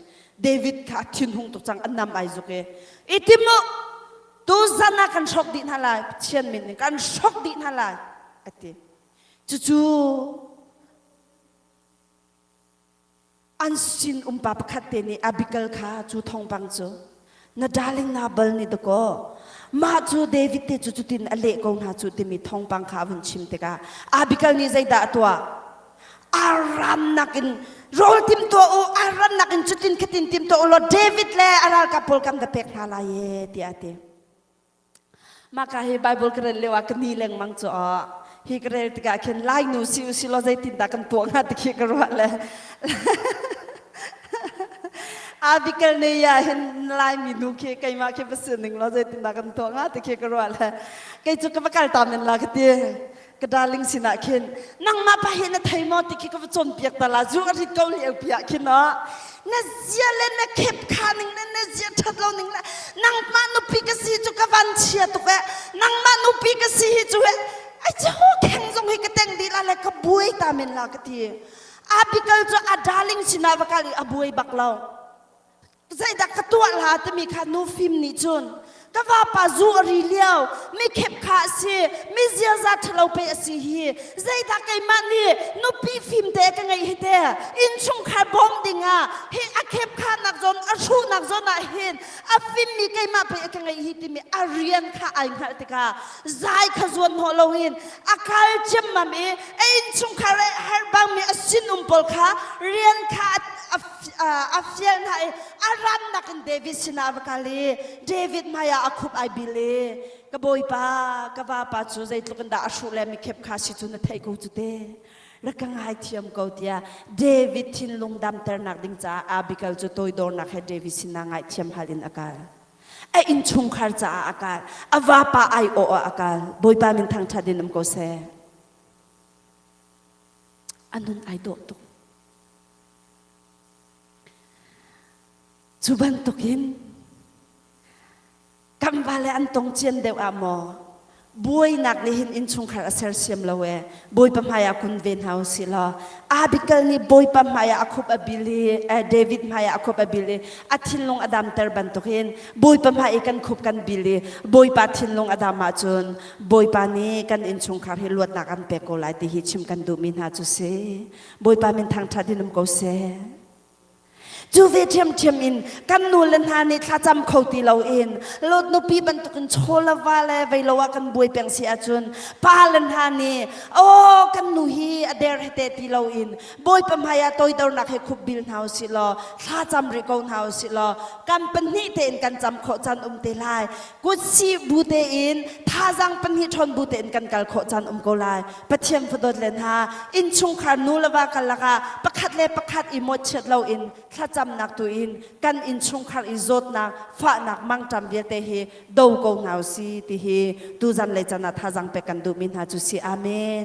David kha a thinhung tuk cang, a nam ai zuk i, i tim u, tu zan ah kan hrawk dih hna lai, Pathian min in kan hrawk dih hna lai, a ti. Cucu an sin umpa pakhat te nih Abigail kha cu thawngpang cu na darling Nabal nih dakaw mah cu David te cu cutin a leh ko hna cu timi thawngpang kha a vun chim tikah Abigail nih zeidah a tuah? Aramnak in rawl tim tuah u aramnak in cutin khatin tim tuah u law David le a ralkap pawl kan va pek hna lai e tiah a ti. Maka hi Bible ka rel lio ah ka ni lengmang cu ah hi ka rel tikah khin Lainu si u si law zeitin dah kan tuah hnga ti khi ka ruah le Abigail ne ya hin Laimi nu khi keimah khi va si ning law zeitin dah kan tuah hnga ti khi ka ruah le kei cu ka va kal ta men la ka ti ka darling sinah khin nangmah pa hi na thei maw ti khi ka va cawnpiak ta la zu a rit ko lio pi ah khin ah na zia le na khep kha ning le na zia ṭhat lo ning le nangmah nupi ka si cu ka van chia tuk eh nangmah nupi ka si hi cu he ai ho kheng zong hi ka teng dih la le ka buai ta men la ka ti Abigail cu a darling sinah va kal i a buai bak lo Zeidah ka tuah la timi kha nu fim nih cun ka vapa zu a ri lio mi khep kha a si mi ziaza ṭhalo pe a si hi zeidah keimah nih nupi fim te ka ngeih hi te innchungkhar bawm dingah hi a khep khanak zawn a hruhnak zawn ah hin a fimmi keimah pe ka ngeih hi timi a rian kha ai hngalh tikah zai kha zuan hnawh loin a kal ciammam i a innchungkhar i herbangmi a sinum pawl kha rian kha a fial hna i a rannak in David sinah a va kal i David hmaiah a khup ai bil i ka bawipa ka vapa cu zeitluk in dah a hruh le mikhep kha si cu na theih ko cu te rak ka ngaithiam ko tiah David thinlung damternak ding caah Abigail cu toidornak he David sinah ngaihthiam hal in a kal a innchungkhar caah a kal a vapa aiawh ah a kal Bawipa min thangṭhat in um ko seh a nun ai dawh tuk Cu bantukin kan vale an tong cian deuh ah maw? Buainak nih hin innchungkhar a sersiam lo ee. Bawipa hmai ah kun ve hna usih law Abigail nih Bawipa hmai ah a khup a bil i eh, David hmai ah a khup a bil i a thinlung a damter bantukin Bawipa hmai i kan khup kan bil i Bawipa thinlung a dam ahcun Bawipa nih kan innchungkhar hi luatnak an pek ko lai ti hi chim kan duhmi hna cu si. Bawipa min thangṭhat in um ko seh. Cu ve ṭhiamṭhiam in kan nu le hna nih thlacam kho ti loin Lot nupi bantukin chaw le va le vei lo ah kan buai peng si ahcun pa le hna nih aw kan nu hi a der hete ti loin Bawipa hmai ah toidornak he khup bil hna usih law thlacam rih ko hna usih law kan pahnih tein kan cam khawh caan um te lai kutsih bu tein thazaang pahnih ṭhawn bu tein kan kal khawh caan um ko lai Pathian fadawt le hna innchungkhar nu le va karlak ah pakhat le pakhat i mawhchiat loin thlacamnak tu in kan innchungkhar i zawtnak fahnak mangṭam vialte hi do ko hna u si ti hi tuzan lei can ah thazaang pek kan duhmi hna cu si amen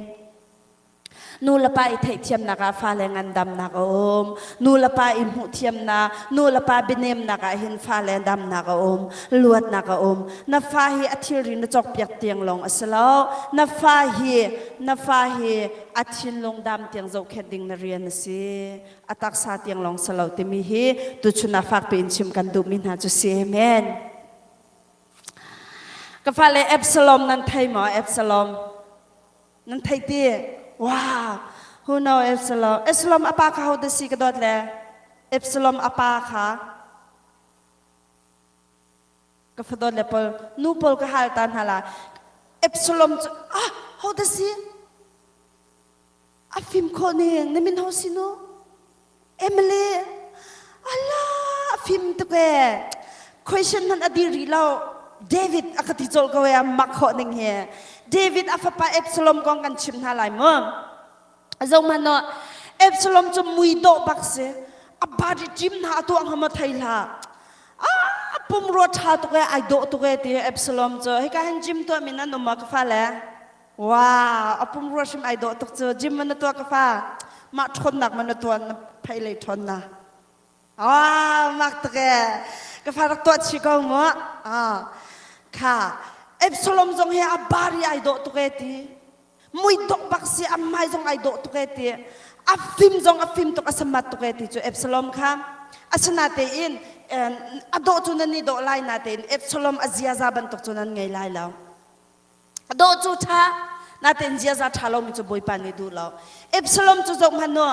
Nu le pa i theihthiamnak ah fale ngandamnak a um. Nu le pa i hmuhthiamnak, nu le pa bianemnak ah hin fale damnak a um, luatnak a um. Na fa hi a thilri na cawkpiak tiang lawng a si lo. Na fa hi na fa hi a thinlung dam tiang zohkhenh ding na rian a si. A taksa tiang lawng si lo timi hi tuchun ah fakpi in chim kan duhmi hna cu si. Amen. Ka fale Absalom nan thei maw? Absalom. Nan thei ti? Wow! Who know Absalom? Absalom a pa kha ho dah si ka dawt le? Absalom a pa kha ka fadawt le pawl nu pawl ka hal ta hna la. Absalom cu ah ho dah si? A fim khawh ning na min ho si nu? Emily ala a fim tuk ee question hmanh a dir rih lo David a ka ti colh ko ee a mak khawh ning hi David a fapa Absalom kong kan chim hna lai mu zohhmanh no Absalom cu mui dawh bak si a body gym hna a tuah hnga maw thei hlah a pumrua ṭha tuk ee ai dawh tuk ee ti Absalom cu hika hin gym tuah mi nan um ma ka fale Wow, a pumrua hrim ai dawh tuk cu. Gym man na tuah ka fa. Mah ṭhawnnak man na tuah na phei lei ṭhawn na. Wow, mak tuk ee. Ka fa rak tuah chih ko mu. Ah, kha. Absalom zong hi a bari ai dawh tuk ee ti. Mui dawh bak si, a hmai zong ai dawh tuk ee ti. A fim zong a fim tuk, a samat tuk ee ti cu Absalom kha. Asinatein a dawh cu nan i dawh lai natein Absalom a ziaza bantuk cu nan ngei lai lo. Dawh cu ṭha, natein ziaza ṭha lomi cu Bawipa nih duh lo. Absalom cu zoh hmanh u,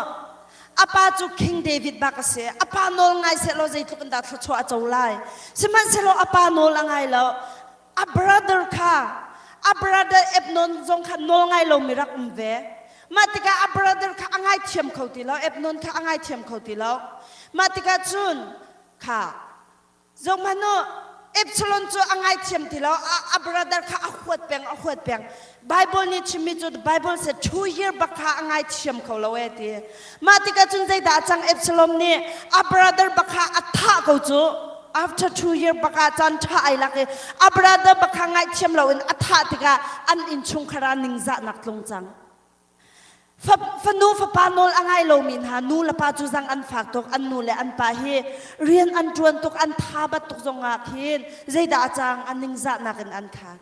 a pa cu King David bak a si. A pa nawl ngai sehlaw zeitluk in dah thluachuah a co lai. Sihmanhsehlaw a pa nawl a ngai lo. A brother kha, a brother Abnon zong kha nawl ngai lomi rak um ve. Mah tikah a brother kha a ngaithiam kho ti lo, Abnon kha a ngaithiam kho ti lo. Mah tikah cun kha Zohhmanh u, Absalom cu a ngaithiam ti lo. A brother kha a huat peng, a huat peng. Bible nih chimmi cu the Bible said two year bak kha a ngaithiam kho lo ee ti. Mah tikah cun zeidah a cang Absalom nih a brother bak kha a thah ko cu. After two year bak ah caan ṭha ai lak i a brother bak kha ngaihthiam loin a thah tikah an innchungkhar ah ningzahnak tlung cang. Fanu fapa nawl a ngai lomi hna nu le pa cu zang an fak tuk an nu le an pa hi rian an ṭuan tuk an tha bat tuk zongah khin zeidah a cang an ningzahnak in an khan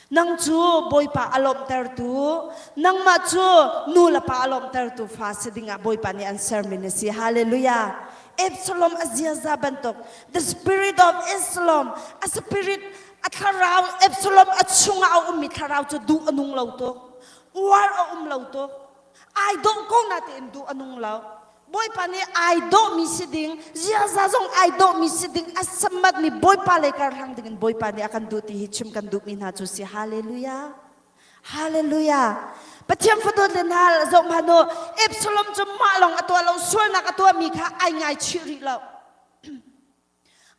nang cu bawipa a lawmhtertu nangmah cu nu le pa a lawmhtertu fa si dingah bawipa nih an sermi na si hallelujah Absalom a ziaza bantuk the spirit of Absalom a spirit a thlarau Absalom a chungah a ummi thlarau cu duh a nung lo tuk uar a um lo tuk ai dawh ko na tein duh a nung lo bawipa nih ai dawhmi si ding ziaza zong ai dawhmi si ding a sammatmi bawipa lei kar hlang ding in bawipa nih a kan duh ti hi chim kan duhmi hna cu si hallelujah hallelujah Pathian fadawt le hna zoh hmanh u Absalom cu mah lawng a tuah lo sualnak a tuahmi kha ai ngaichih rih lo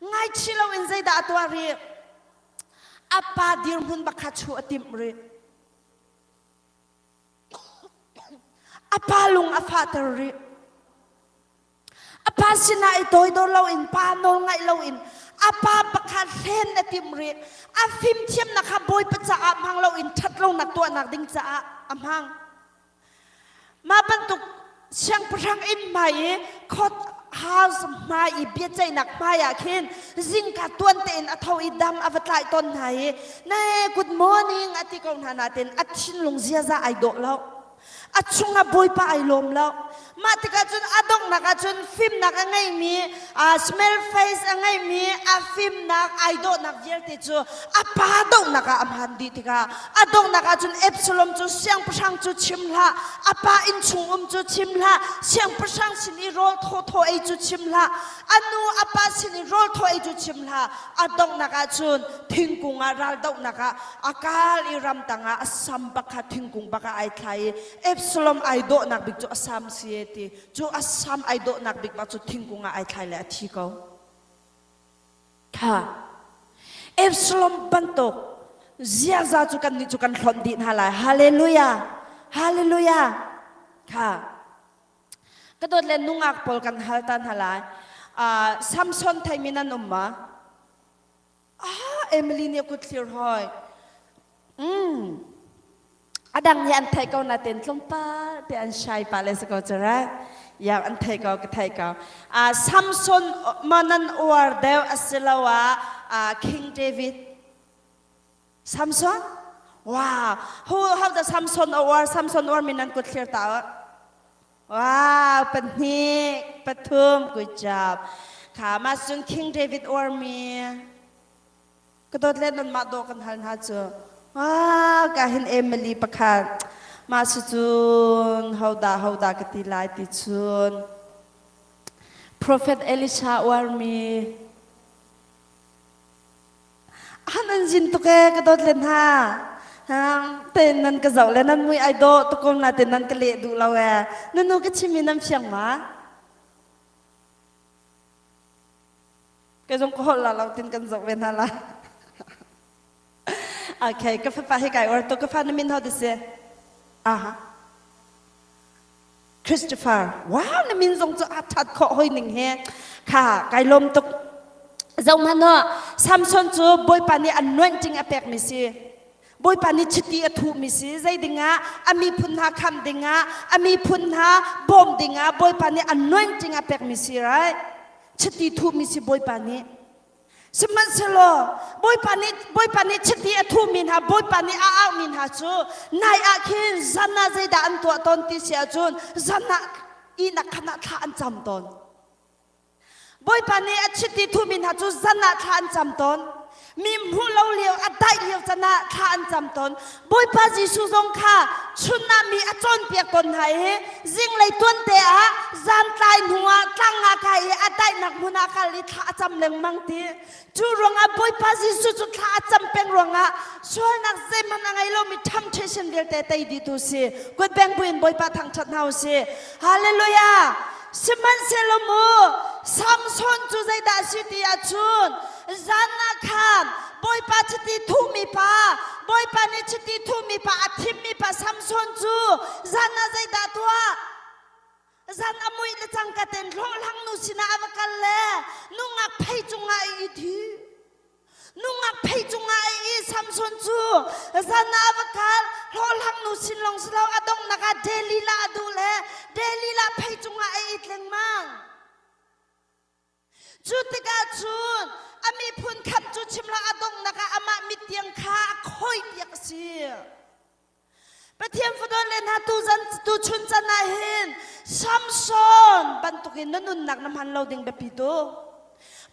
Ngaichih loin zeidah a tuah rih? A pa dirhmun bak kha chuh a timh rih. A pa lung a fahter rih. A pa sinah i toidor loin, pa nawl ngaih loin, a pa pakhat hlen a timh rih. A fimthiamnak kha Bawipa caah hmang loin ṭhatlonak tuahnak ding caah a hmang. Mah bantuk siangpahrang inn hmai i khot house hmai i biaceihnak hmai ah khin zingka tuan tein a tho i dam a va tlaih tawn hna i ne good morning a ti ko hna nain a thinlung ziaza ai dawh lo. A chungah Bawipa ai lawm lo. Mah tikah cun a donghnak ah cun fimnak a ngeimi, uh, smell face a ngeimi, a fimnak ai dawhnak vialte cu a pa donghnak ah a hmaan dih tikah a donghnak ah cun Absalom cu siangpahrang cu chim hlah, a pa innchung um cu chim hlah, siangpahrang sin i rawl thawthaw ei cu chim hlah, a nu a pa sin i rawl thaw ei cu chim hlah. A donghnak ah cun thingkung ah raldohnak ah a kal i ramtang ah a sam pakhat thingkung bak ah ai thlai i Absalom ai dawhnak bik cu a sam si e ti cu a sam ai dawhnak bik bak cu thingkung ah ai thlai le a thi ko. Kha Absalom bantuk ziaza cu kan nih cu kan hlonh dih hna lai. Hallelujah. Hallelujah. Kha ka dawt le nungak pawl kan hal ta hna lai. Uh, Samson theimi nan um ma? Ah, Emily nih a kut thlir hoi. Mm. A dang nih an theih ko natin tlawmpal te an shai pa le si ko cu right? Ya an thei ko ka thei ko. Ah, Samson ma nan uar deuh asiloah ah, King David. Samson? Wow. Who how the Samson a uar? Samson uar min nan kut thlir ta. Wow, pahnih, pathum, good job. Kha mah cun King David uarmi ka dawt le nan mah dawh kan hal hna cu. Wow, ka hin Emily pakhat. Mah si cun hodah hodah ka ti lai ti cun Prophet Elisha uarmi Han an zin tuk ee ka dawt len ha. Te nan ka zoh le nan mui ai dawh tuk ko na te nan ka leh duh lo ee. Na nu ka chim i nan fiang ma? Ka zong ka holh la lo tin kan zoh ve hna la. Okay, ka fapa hi kai or to ka fa na min ho de si? Aha. Christopher, wow, na min zong cu a that khawh hoi ning he. Kha, kai lawm tuk. Zohmanh ho, Samson cu Bawipa nih anointing a pekmi si. Bawipa nih chiti a thuhmi si. Zei dingah a miphun hna kham dingah, a miphun hna bawm dingah Bawipa nih anointing a pekmi si, right? Chiti thuhmi si Bawipa nih. Sihmanhsehlaw Bawipa nih Bawipa nih chiti a thuhmi hna Bawipa nih a auhmi hna cu nai ah khin zan ah zeidah an tuah tawn ti si ahcun zan ah ihnak khan ah thla an cam tawn. Bawipa nih a chiti thuhmi hna cu zan ah thla an cam tawn. Mi hmuh lo lio a daih lio can ah thla an cam tawn. Bawipa Jesuh zong kha chun ah mi a cawnpiak tawn hna i zinglei tuante ah zan tlai hnu ah tlang ah kai i a daihnak hmun ah kal i thla a cam lengmang ti. Cu ruangah Bawipa Jesuh cu thla a cam peng ruangah sualnak zeihmanh a ngei lomi temptation vialte tei dihtu si. Kutbeng buin Bawipa thangṭhat hna u sih. Hallelujah! Sihmanhsehlaw mu Samson cu zeidah a si ti ahcun zan ah khan Bawipa chiti thuhmi pa Bawipa nih chiti thuhmi pa a thimmi pa Samson cu zan ah zeidah tuah zan a muih le cangka ten hlawhhlang nu sinah a va kal le nungak phei cungah a i thi Nungak phei cungah a i Samson cu zan ah a va kal hlawhhlang nu sin lawng si lo a donghnak ah Delilah a duh le Delilah phei cungah a it lengmang. Cu tikah cun a miphun khamh cu chim lo a donghnak ah amah mit tiang kha a khawipiak a si. Pathian fadon le hna tuzan tuchun can ah hin Samson bantukin na nunnak na hman lo ding biapi tu.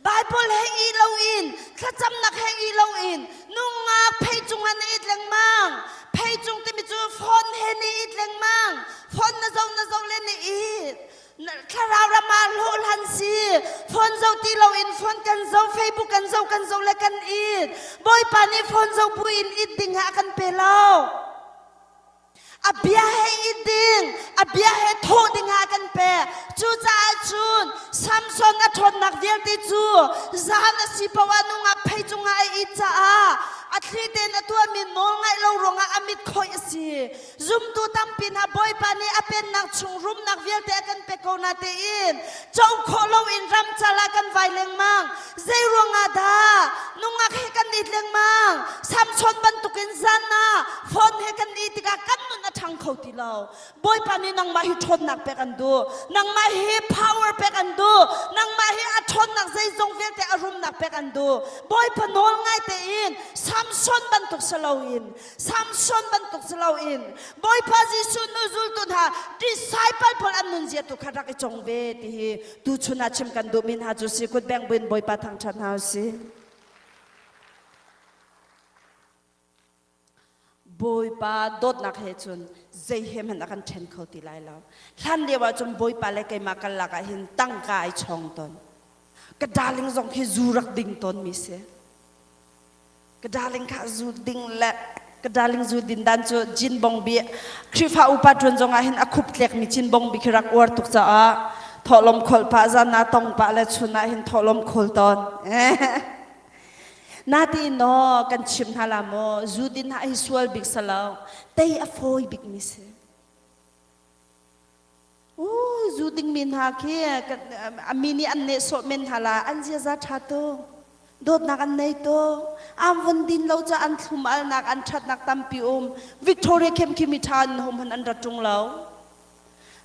Bible he i lo in thlacamnak he i lo in nungak phei cungah na it lengmang. Phei cung timi cu phone he na it lengmang. Phone na zoh na zoh le na it. Thlarau ram ah hlawhhlan si. Phone zoh ti loin phone kan zoh, Facebook kan zoh, kan zoh le kan it. Bawipa nih phone zoh bu in it ding ah a kan pe lo. A bia he it ding, a bia he thawh ding ah a kan pe. Cucaah cun Samson a ṭhawnnak vialte cu zan a si paoh ah nungak phei cungah a it caah a thli tein a tuahmi nawl ngaih lo ruangah a mit khawih a si. Zumtu tampi hna Bawipa nih a pennak chung rumnak vialte a kan pek ko na tein co khawh loin ramcal ah kan vai lengmang. Zei ruangah dah? Nungak he kan it lengmang. Samson bantukin zan ah phone he kan i tikah kan nun a ṭhang kho ti lo. Bawipa nih nangmah hi ṭhawnnak pek an duh. Nangmah hi power pek an duh. Nangmah hi a ṭhawnnak zeizong vialte a rumnak pek an duh. Bawipa nawl ngai tein Samson bantuk si loin Samson bantuk si loin Bawipa Jesuh nu zultu hna disciple pawl an nunzia tu kha rak i cong ve ti hi tuchun ah chim kan duhmi hna cu si kut beng buin Bawipa thangṭhat hna usih. Bawipa dawtnak he cun zei he hmanh a kan ṭhen kho ti lai lo. Hlan lio ah cun Bawipa le keimah kan lak ah hin tangka ai chawng tawn. Ka darling zong khi zu rak ding tawn mi si. Ka darling kha zu ding le ka darling zu din dan cu jin bong bi Khrihfa upa ṭuan zong ah hin a khup tlek mi cin bong bi khi rak uar tuk caah thawhlawm kholh pah zan ah tong pah le chun ah hin thawhlawm khawl tawn. Natiin naw kan chim hna la maw zu din ha hi sual bik salo tei a fawi bik mi si. U zu ding mi hna khi a mi nih an neh sawh men hna la an ziaza ṭha tu dawtnak an nei tu an vun din lo ca an thlum alnak an ṭhatnak tampi um Victoria khem khi mi ṭha an hom han an ra ṭung lo.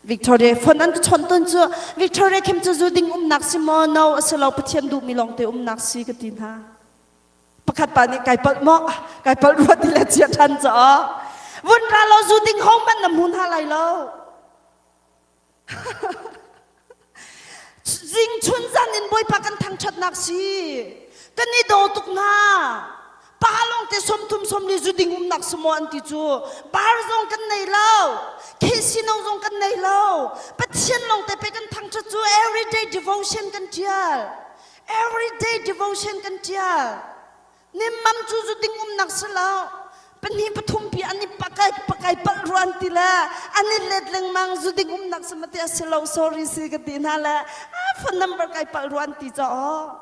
Victoria phone an ka chawnh tawn cu Victoria khem cu zu ding umnak si maw no a si lo Pathian duhmi lawngte umnak si ka ti hna pakhat pa nih kai palh maw kai palh rua ti le chia ṭhan caah vun ra lo zu ding ho hmanh na hmu hna lai lo zing chun zan in Bawipa kan thangṭhatnak si kan i daw tuk hna Pa lawng te 30 sawmli zu ding umnak si maw an ti cu bar zong kan nei lo casino zong kan nei lo Pathian lawng te pe kan thangṭhat cu everyday devotion kan ṭial everyday devotion kan ṭial nimmam cu zu ding umnak si lo pahnih pathum pi an i pakai pakai palh rua an ti le an i let lengmang zu ding umnak si ma ti a si lo sorry si ka ti hna le ah phone number kai palh rua an ti caw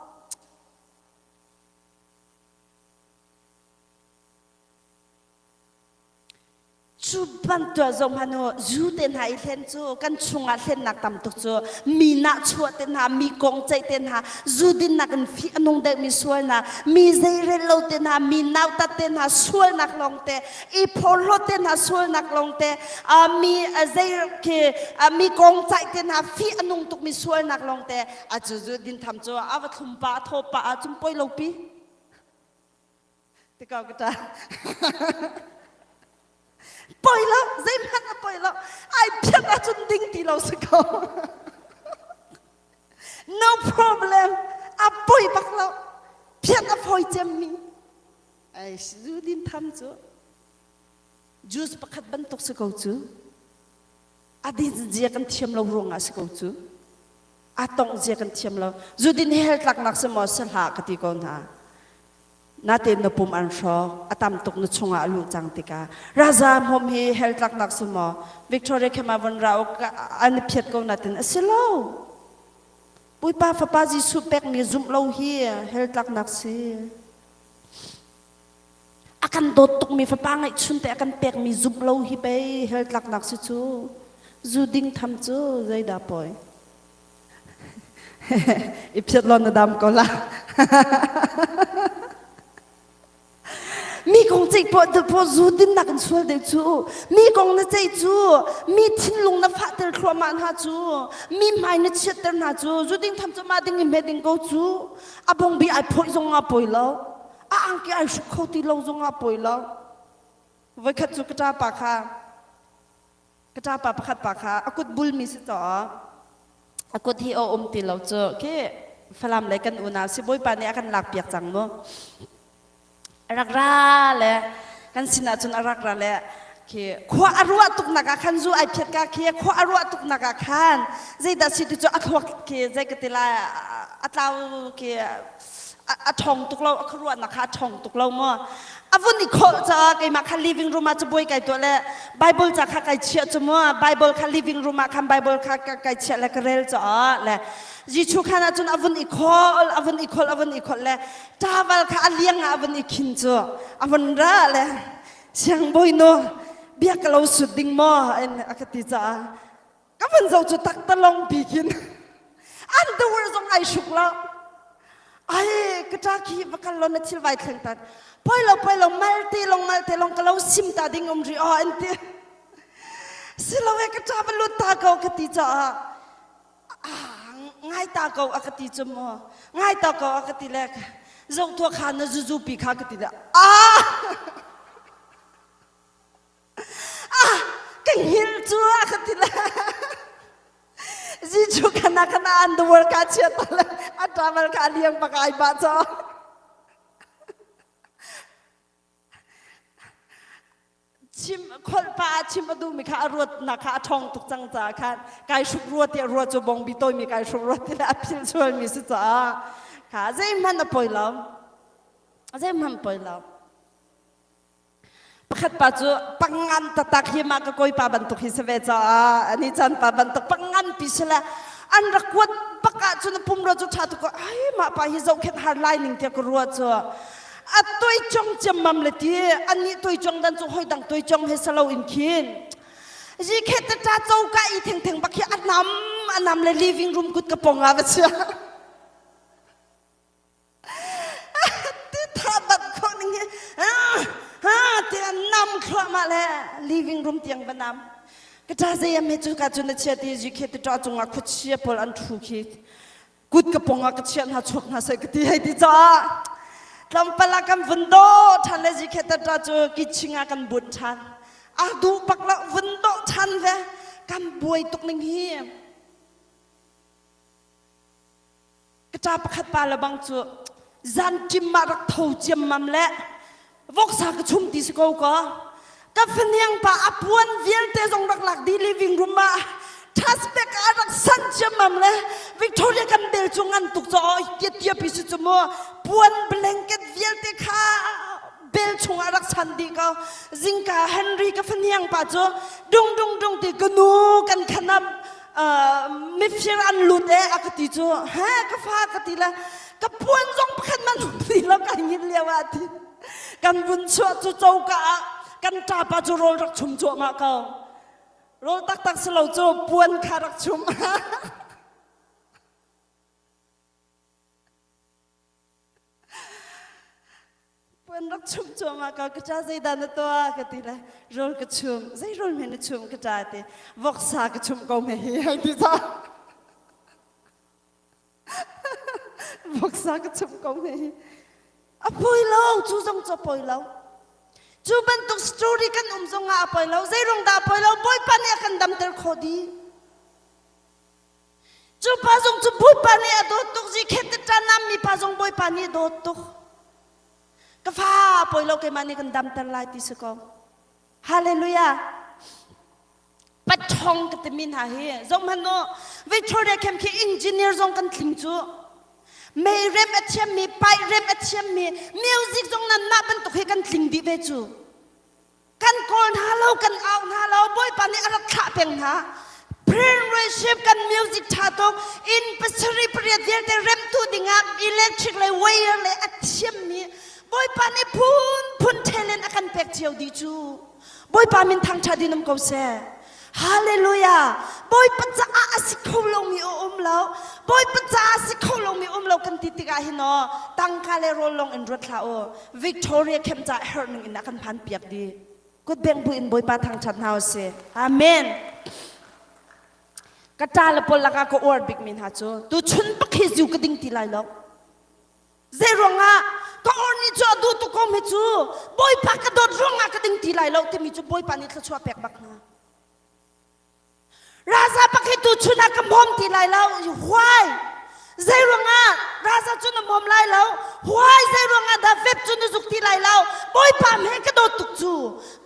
Cu bantuk zong hmanh u zu te hna i hlen cu kan chungah hlennak tam tuk cu mi nahchuah te hna mi kong ceih te hna zu dinnak in fih a nung deuhmi sualnak mi zeirel lo te hna mi nautat te hna sualnak lawngte i phorhlawt te hna sualnak lawngte mi zei khi mi kong ceih te hna fih a nung tukmi sualnak lawngte a cu zu din tham cu a va thlum pa a thaw pa ah cun poi lo pi Ti ko ka ṭa. Poi lo, zeihmanh a poi lo. Ai phiat ahcun ding ti lo si ko. No problem. A poi bak lo. Phiat a fawi cemmi. Ai zu din tham cu. Juice pakhat bantuk si ko cu. A din zia kan thiam lo ruangah si ko cu. A tongh zia kan thiam lo. Zu din hi hell tlaknak si maw si hlah ka ti ko hna. Natein na pum an hrawk a tam tuk na chungah a luh cang tikah raza hmawm hi hell tlaknak si maw Victoria khema von ra an i phiat ko natin a si lo Puipa fapa Jesuh pekmi zumh lo hi hell tlaknak si a kan dawt tukmi fapa ngeihchun te a kan pekmi zumh lo hi pei hell tlaknak si cu zu ding tham cu zeidah poi I phiat law na dam ko la. Mi kong ceih poah poah zu dinnak in sual deuh cu. Mi kong na ceih cu. Mi thinlung na fahter thluahmah hna cu. Mi hmai na chiatter hna cu. Zu ding tham cu mah ding i hme ding ko cu. A bongbi ai phawih zong ah pawi lo. A angki ai hruk kho ti lo zong ah pawi lo. Voikhat cu ka ṭapa kha ka ṭapa pakhat pa kha a kut bulmi si caw a kut hi a um ti lo cu khi Falam le kan unau si Bawipa nih a kan lak piak cang mu a rak ra le kan sinah cun a rak ra le khi khua a ruah tuk nak ah khan zu ai phiat ka khi khua a ruah tuk nak ah khan zeidah si ti cu a thluak khi zei ka ti lai a tlau khi a ṭhawng tuk lo a khuaruahnak kha a ṭhawng tuk lo maw a vun i khawh caah keimah kha living room ah cabuai kai tuah le Bible ca kha kai chiah cu mu Bible kha living room ah khan Bible kha kai chiah le ka rel caah le Jesuh khan ah cun a vun i khawl a vun i khawl a vun i khawl le tawal kha a liang ah a vun i khin cu a vun ra le siangbawi nu bia ka lo sut ding maw in a ka ti caah ka van zoh cu taktalong pi khin underwear zong ai hruk lo. Ai ka ṭa khi va kal law na thil vai thleng tan. Poi lo poi lo mal te long mal te long ka lo sim ta ding um ri aw an ti. Si lo e ka ṭa va lut ta ko ka ti caah ah ngai ta ko a ka ti cu mu ngai ta ko a ka ti le zoh thua kha na zuzu pi kha ka ti le ah ah ka hngil cu a ka ti le Zichu kana kana underwear ka chia ta le a travel ka liang bak ai ba cho. Chim kholh pa ah chim a duhmi kha a ruat nak kha a ṭhawng tuk cang caah khan kai hruk rua tiah rua cu bongbi tawimi kai hruk rua ti le a philh sualmi si caah kha zeihmanh a poi lo. Zeihmanh poi lo. Pakhat pa cu pangan taktak hi mah ka kawipa bantuk hi si ve caah ani chan pa bantuk pangan pi si le an rak kuat bak ah cun a pumrua cu ṭha tuk ko ai mah pa hi zohkhenh har lai ning tiah ka ruah cu a toi chong ciammam le ti anih toi chong dan cu hoi dang toi chong he salo in khin zi khet ta ta choka i theng theng bak hi a nam a nam le living room kut ka pong ah va chia Ti tha bat khawh ning hi ha ti an nam thluahmah le living room tiang va nam. Ka ṭa zei am he cu ka cun na chia ti zi khi ti ṭa cungah khuachia pawl an ṭhu khi kut ka pong ah ka chiah hna chuak hna seh ka ti hei ti caah tlawmpal ah kan vun dawh ṭhan le zi khi ta ṭa cu kiching ah kan bunh ṭhan. A duh bak lo vun dawh ṭhan ve kan buai tuk ning hi. Ka ṭa pakhat pa le bang cu zanṭim ah rak tho ciammam le voksa ka chum ti si ko kaw ka fahniang pa a puan vialte zong rak lak dih living room ah thasbek ah rak san ciammam le Victoria kan bel cu ngan tuk caw tia tia pi si cu mu puan blanket vialte kha bel chungah rak chan dih ko zingka Henry ka fahniang pa cu dung dung dung ti ka nu kan khanam mifir an lut e a ka ti cu he ka fa ka ti le ka puan zong pakhat man ti lo kai ngin lio ah ti kan vun chuah cu coka ah kan ṭapa cu rawl rak chum cuahmah ko rawl taktak si lo cu puan kha rak chum Puan rak chumh cuahmah ko ka ṭa zeidah na tuah ka ti le rawl ka chum zei rawl hme na chum ka ṭa ti voksa ka chumh ko hme hi hei ti ca voksa ka chumh ko hme hi a poi lo cu zong cu a poi lo cu bantuk story kan um zong ah a poi lo zei rung dah a poi lo bawipa nih a kan damter khawh dih Cu pa zong cu Bawipa nih a dawt tuk zikhet te ṭanam mi pa zong Bawipa nih a dawt tuk. Ka fa poi lo keimah nih kan damter lai ti si ko. Hallelujah. Pathong ka timi hna hi zong hmanh u Victoria Camp khi engineer zong kan tling cu. Mei rem a thiammi, paih rem a thiammi, music zong nan mah bantuk hi kan tling dih ve cu. Kan kawl hna lo, kan au hna lo, Bawipa nih a rak thlah peng hna. Prayer kan music ṭha tuk, inn pasarih pariat vialte remtu dingah electric le wire le a thiammi Bawipa nih phunphun talent a kan pek cio dih cu. Bawipa min thangṭhat in um ko seh. Hallelujah! Bawipa caah a si kho lomi a um lo. Bawipa caah a si kho lomi um lo kan ti tikah hin aw tangka le rawl lawng in ruat hlah u. Victoria camp caah herh ning in a kan phan piak dih. Kut bengh bu in Bawipa thangṭhat hna usih. Amen. Ka ṭa le pawl lakah ka uar bikmi hna cu tuchun bak hi zu ka ding ti lai lo. Zei ruangah ka or nih cu a duh tuk ko mi cu Bawipa ka dawt ruangah ka ding ti lai lo timi cu Bawipa nih thluachuah pek bak hna. Raza bak hi tuchun ah ka hmawm ti lai lo. Why? Zei ruangah Raza cu na hmawm lai lo? Why? Zei ruangah dah vep cu na zuk ti lai lo? Bawipa he ka dawt tuk cu.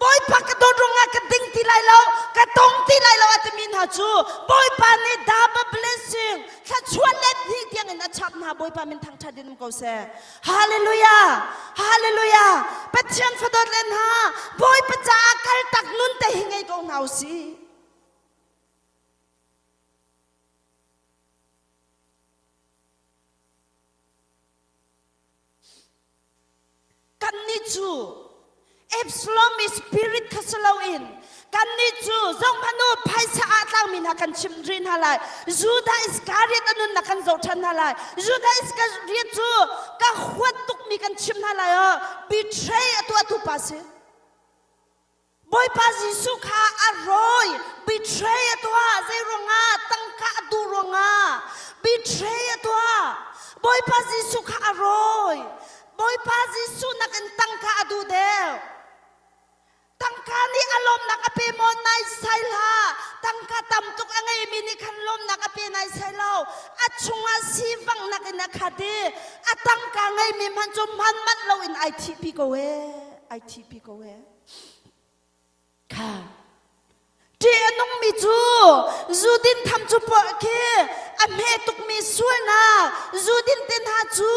Bawipa ka dawt ruangah ka ding ti lai lo, ka tong ti lai lo a timi hna cu Bawipa nih double blessing thluachuah let hnih tiang in a chap hna Bawipa min thangṭhat in um ko seh. Hallelujah! Hallelujah! Pathian fadawt le hna Bawipa caah kaltak nun te hi ngei ko hna u sih. Kannih cu Absalom i spirit kha si loin kannih cu zohhmanh u phaisa ah tlangmi. lomi hna kan chimh rih hna lai. Judah Iskariot a nunnak kan zoh ṭhan hna lai. Judah Iskariot cu ka huat tukmi kan chimh hna lai oh betray a tuahtu pa si. Bawipa Jesuh kha a rawi, betray a tuah. Zei ruangah? Tangka a duh ruangah betray a tuah. Bawipa Jesuh kha a rawi. Bawipa Jesuh nakin tangka a duh deuh. Tangka nih a lawmnak a pe maw? Nai sai hlah. Tangka tam tuk a ngeimi nih khan lawmnak a pe nai sai lo. A chungah sivanghnak in a khat i a tangka ngeimi hmanh cu hman manh loin ai thihpi ko ee. Ai thihpi ko ee. Kha ṭih a nungmi cu zudin tham cu puah khi a hme tukmi sualnak zudin te hna cu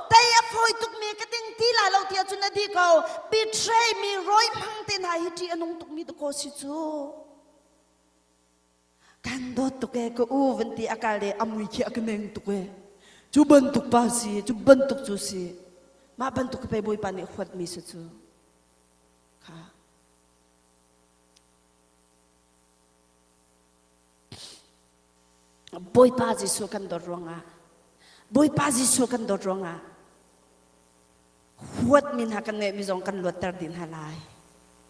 tei a fawi tukmi ka ding ti lai lo tiah cun a di ko betray mi rawi hmang te hna hi ṭih a nung tukmi dakaw si cu kan dawt tuk e ka u van ti a kal e a mui khi a ka neng tuk e cu bantuk pa si cu bantuk cu si mah bantuk pe bawipa nih huatmi si cu kha Bawipa Jesuh kan dawt ruangah Bawipa Jesuh kan dawt ruangah huatmi hna kan ngeihmi zong kan luatter dih hna lai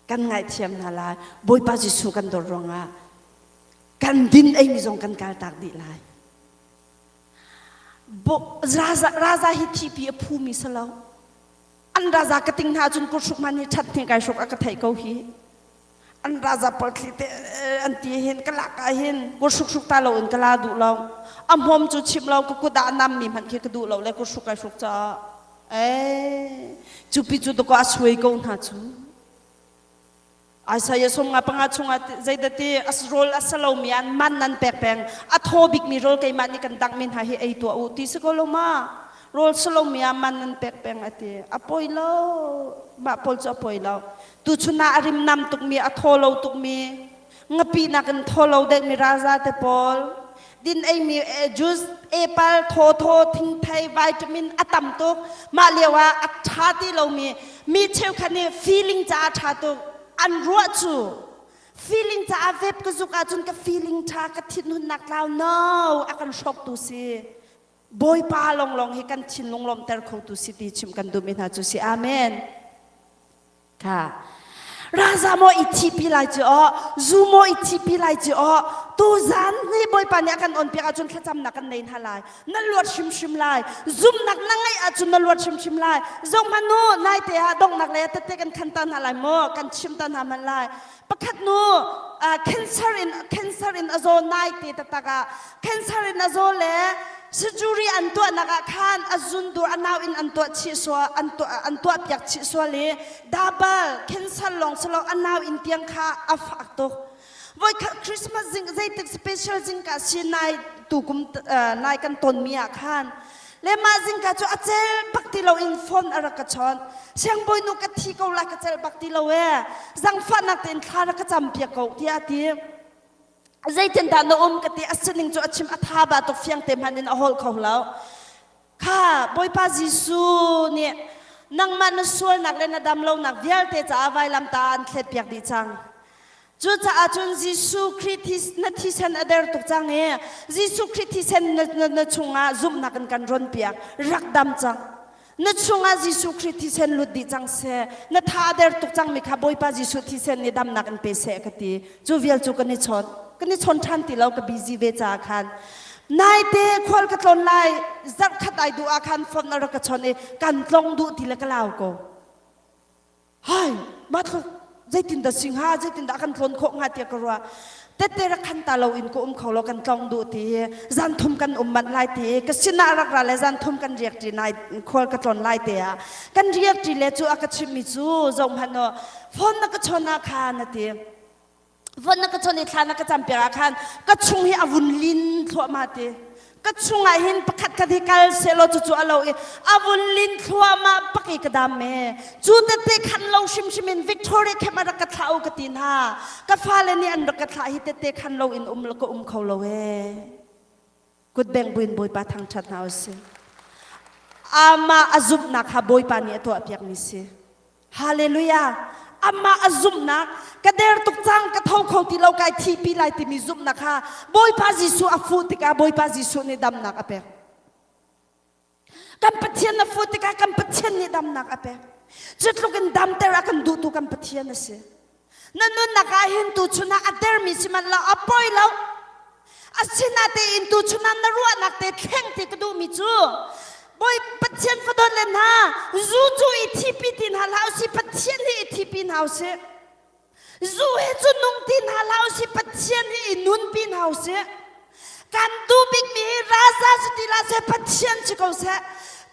kan ngaihthiam hna lai Bawipa Jesuh kan dawt ruangah kan din eimi zong kan kaltak dih lai Raza, raza hi thipi a phumi si lo an raza ka ting hna cun kurhruk man hi ṭhat hne kai hruk a ka theih ko hi an raza palthli te an ti hin ka lak ah hin kurhruk hruk ta lo in ka la duh lo a hmawm cu chim lo ka kut ah nam mi hmanh khi ka duh lo le kurhruk kai hruk caah eh cupi cu dakaw a suai ko hna cu Isaiah 55 chungah zeidati as rawl a salomi an man nan pek peng a thaw bikmi rawl keimah nih kan dangmi hna hi ei tuah u ti si ko lo ma rawl salomi ah man nan pek peng a ti a poi lo mah pawl cu a poi lo tuchun ah a rimnam tukmi a thaw lo tukmi ngapi nakin thaw lo deuhmi raza te pawl din eimi juice apple thaw thaw thingthei vitamin a tam tuk mah lio ah a ṭha ti lomi mi cheukhat nih feeling caah ṭha tuk an ruah cu feeling caah vape ka zuk ahcun ka feeling ṭha ka thinhunnak tlau no a kan hrawktu si Bawipa longlong hi kan thinlung lawmter khotu si ti chim kan duhmi hna cu si amen Kha raza maw i thipi lai cu aw zu maw i thipi lai cu aw tuzan ni Bawipa nih a kan on piak ahcun thlacamnak kan nei hna lai na luat hrimhrim lai zumnak na ngeih ahcun na luat hrimhrim lai zong hmanh nu naite ah donghnak lei ah tette kan khan ta hna lai maw kan chim ta hna hmanh lai pakhat nu cancer in cancer in a zaw naite taktak ah cancer in a zaw le surgery an tuahnak ah khan a zundur a nau in an tuah chih sual an tuah an tuah piak chih sual i double cancer lawng silo a nau in tiang kha a fak tuk voi khat Christmas zing zeitik special zing ka si nai tu kum nai kan ton mi ah khan le mah zingka cu a cel bak ti lo in phone a rak ka chawnh siangbawi nu ka thi ko la ka cel bak ti lo e zangfahnak tein thla rak ka cam piak ko tiah a ti zeitin dah na um ka ti a sining cu a chim a tha ba tuk fiang te hmanh in a holh kho lo kha bawipa Jesuh nih nangmah na sualnak le na damlonak vialte caah vailam ta an thlet piak dih cang Cucaah cun Jesuh Khrih na thisen a der tuk cang i Jesuh Khrih thisen na, na, chungah zumhnak in kan ron piak rak dam cang. Na chungah Jesuh Khrih thisen lut dih cang seh. Na tha a der tuk cangmi kha Bawipa Jesuh thisen nih damnak in pe seh ka ti. Cu vial cu kan i chawn. Kan i chawn ṭhan ti lo ka busy ve caah khan. Naite khual ka tlawn lai zarh khat ai duh ah khan phone a rak ka chawn i kan tlong duh ti le ka lau ko. Hai, mah tluk zeitindah si hnga, zeitindah kan tlawn khawh hnga tiah ka ruah. Tette rak khan ta lo in ka um kho lo kan tlong duh ti hi zan thum kan um manh lai ti hi ka sinah rak ra le zan thum kan riak ṭi nai khual ka tlawn lai te ah kan riak ṭi le cu a ka chimhmi cu zoh hmanh aw phone na ka chawn ah khan a ti von na ka chawn i thla na ka cam piak ah khan ka chung hi a vun lin thluahmah ti ka chungah hin pakhat khat hi kal selaw cucu a lo i a vun lin thluahmah pak i ka dam me cu tete khan lo hrimhrim in Victoria camp a rak ka thlah u ka ti hna ka fale nih an rak ka thlah hi tete khan lo in um ka um kho lo ee Kutbeng buin Bawipa thangṭhat hna usih. Amah a zumhnak kha Bawipa nih a tuahpiakmi si. Hallelujah! Amah a zumhnak, ka der tuk cang, ka tho kho ti lo, kai thihpi lai timi zumhnak kha Bawipa Jesuh a fuh tikah Bawipa Jesuh nih damnak a pek. Kan Pathian a fuh tikah kan Pathian nih damnak a pek. Cu tluk in damter a kan duhtu kan Pathian a si. Na nunnak ah hin tuchun ah a dermi si manh lo, a poi lo. Asinatein tuchun ah na ruahnak te thleng ti ka duhmi cu Bawi Pathian fadawt le hna zu cu i thipi ti hna hlah usih Pathian hi i thipi hna usih. Zu hi cu nung ti hna hlah usih Pathian hi i nunpi hna usih. Kan duh bikmi hi raza si ti hlah seh Pathian si ko seh.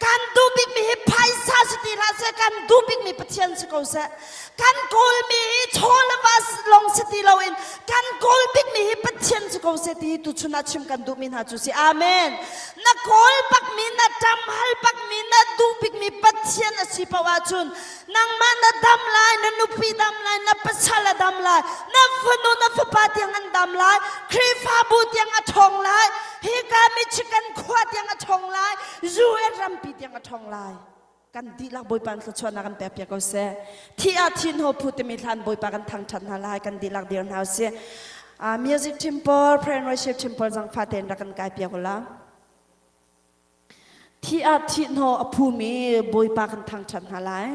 Kan duh bikmi hi phaisa si ti hlah seh kan duh bikmi Pathian si ko seh. Kan kawlmi hi chaw le va lawng si ti loin kan kawl bikmi hi Pathian si ko seh ti hi tuchun ah chim kan duhmi hna cu si. Amen. Na kawl bakmi, na ṭam hal bakmi, na duh bikmi Pathian a si paoh ahcun nangmah na dam lai, na nupi dam lai, na pasal a dam lai, na fanu na fapa tiang an dam lai, Khrihfabu tiang a ṭhawng lai, hika Michigan khua tiang a ṭhawng lai, US rampi tiang a ṭhawng lai. Kan dihlak Bawipa thluachuahnak kan pek piak ko seh. Thi ah thin ho phu timi hlan Bawipa kan thangṭhat hna lai, kan dihlak dir hna usih. Uh, music team pawl, prayer and worship team pawl zangfah tein rak kan kai piak ula. Thi ah thihhnawh a phumi Bawipa kan thangṭhat hna lai.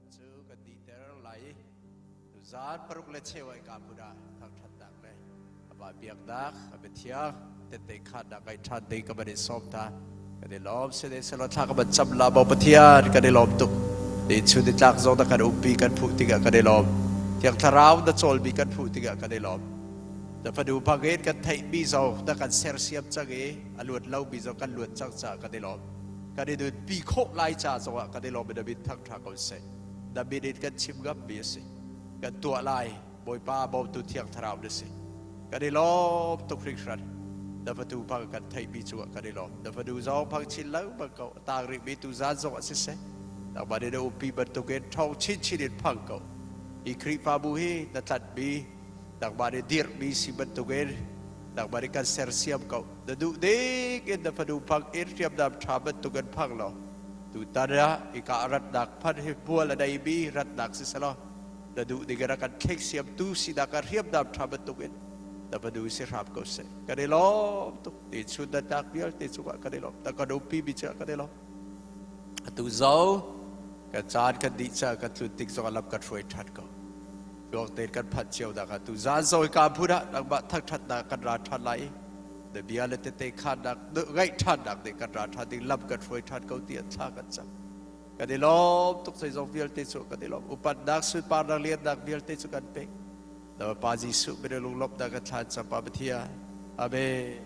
Cu kan dihter lai i tuzaan paruk le cheu ai ka hmun ah thangṭhatnak le amah biaknak a biathiang tette khannak ngai ṭhan ding ka van in sawm ta. Kan i lawm sine selaw thla ka van cam la maw Pathian kan i lawm tuk. Ni chun ni tlak zong na kan umpi kan phuh tikah kan i lawm. Thiang Thlarau na cawlmi kan phuh tikah kan i lawm. Na fanu bangin kan theihmi zong na kan sersiam cang i a luat lomi zong kan luat cang caah kan i lawm. Kan i nunpi khawh lai ca zongah kan i lawm i na min thangṭha ko seh. Na min in kan chim ngammi a si. Kan tuah lai Bawipa bawmtu Thiang Thlarau na si. Kan i lawm tuk hringhran. Na fatu bang kan theihmi cungah kan i lawm. Na fanu zong phang chin lengmang ko. A tang rihmi tuzaan zong ah siseh. Nangmah nih na umpi bantukin ṭhawng chinchin in phang ko. Hi Khrihfabu hi na tlanhmi nangmah nih dirhmi si bantukin nangmah nih kan sersiam ko. Na duh ding in na fanu phang in hriamnam ṭha bantukin phang law tutan ah hika a ratnak phan hi hmual a neimi ratnak si selaw na duh ding in a kan thlengsiamtu sinak ah hriamnam ṭha bantukin na fanu si hram ko seh. Kan i lawm tuk. Ti chun na tlak vialte cungah kan i lawm. Na kan umpi mi cungah kan i lawm. Atu zo kan caan kan dih ca kan tlun tik zong lam kan hruai ṭhan ko. Tluang tein kan phanh cio nak ah tu zan zo ka phun ah nangmah thangṭhatnak kan ra ṭhan lai i na bia le tete khannak ngaih ṭhannak nih kan ra ṭhan ding lam kan hruai ṭhan ko ti an thla kan cam. Kan i lawm tuk zeizong vialte cu kan i lawm. Upatnak sunparnak liannak vialte cu kan pek. Na Pa Jesuh min lunglawmhnak kan thlan cang Pa Pathian. Amen.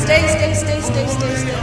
Stay, stay, stay, stay, stay, stay.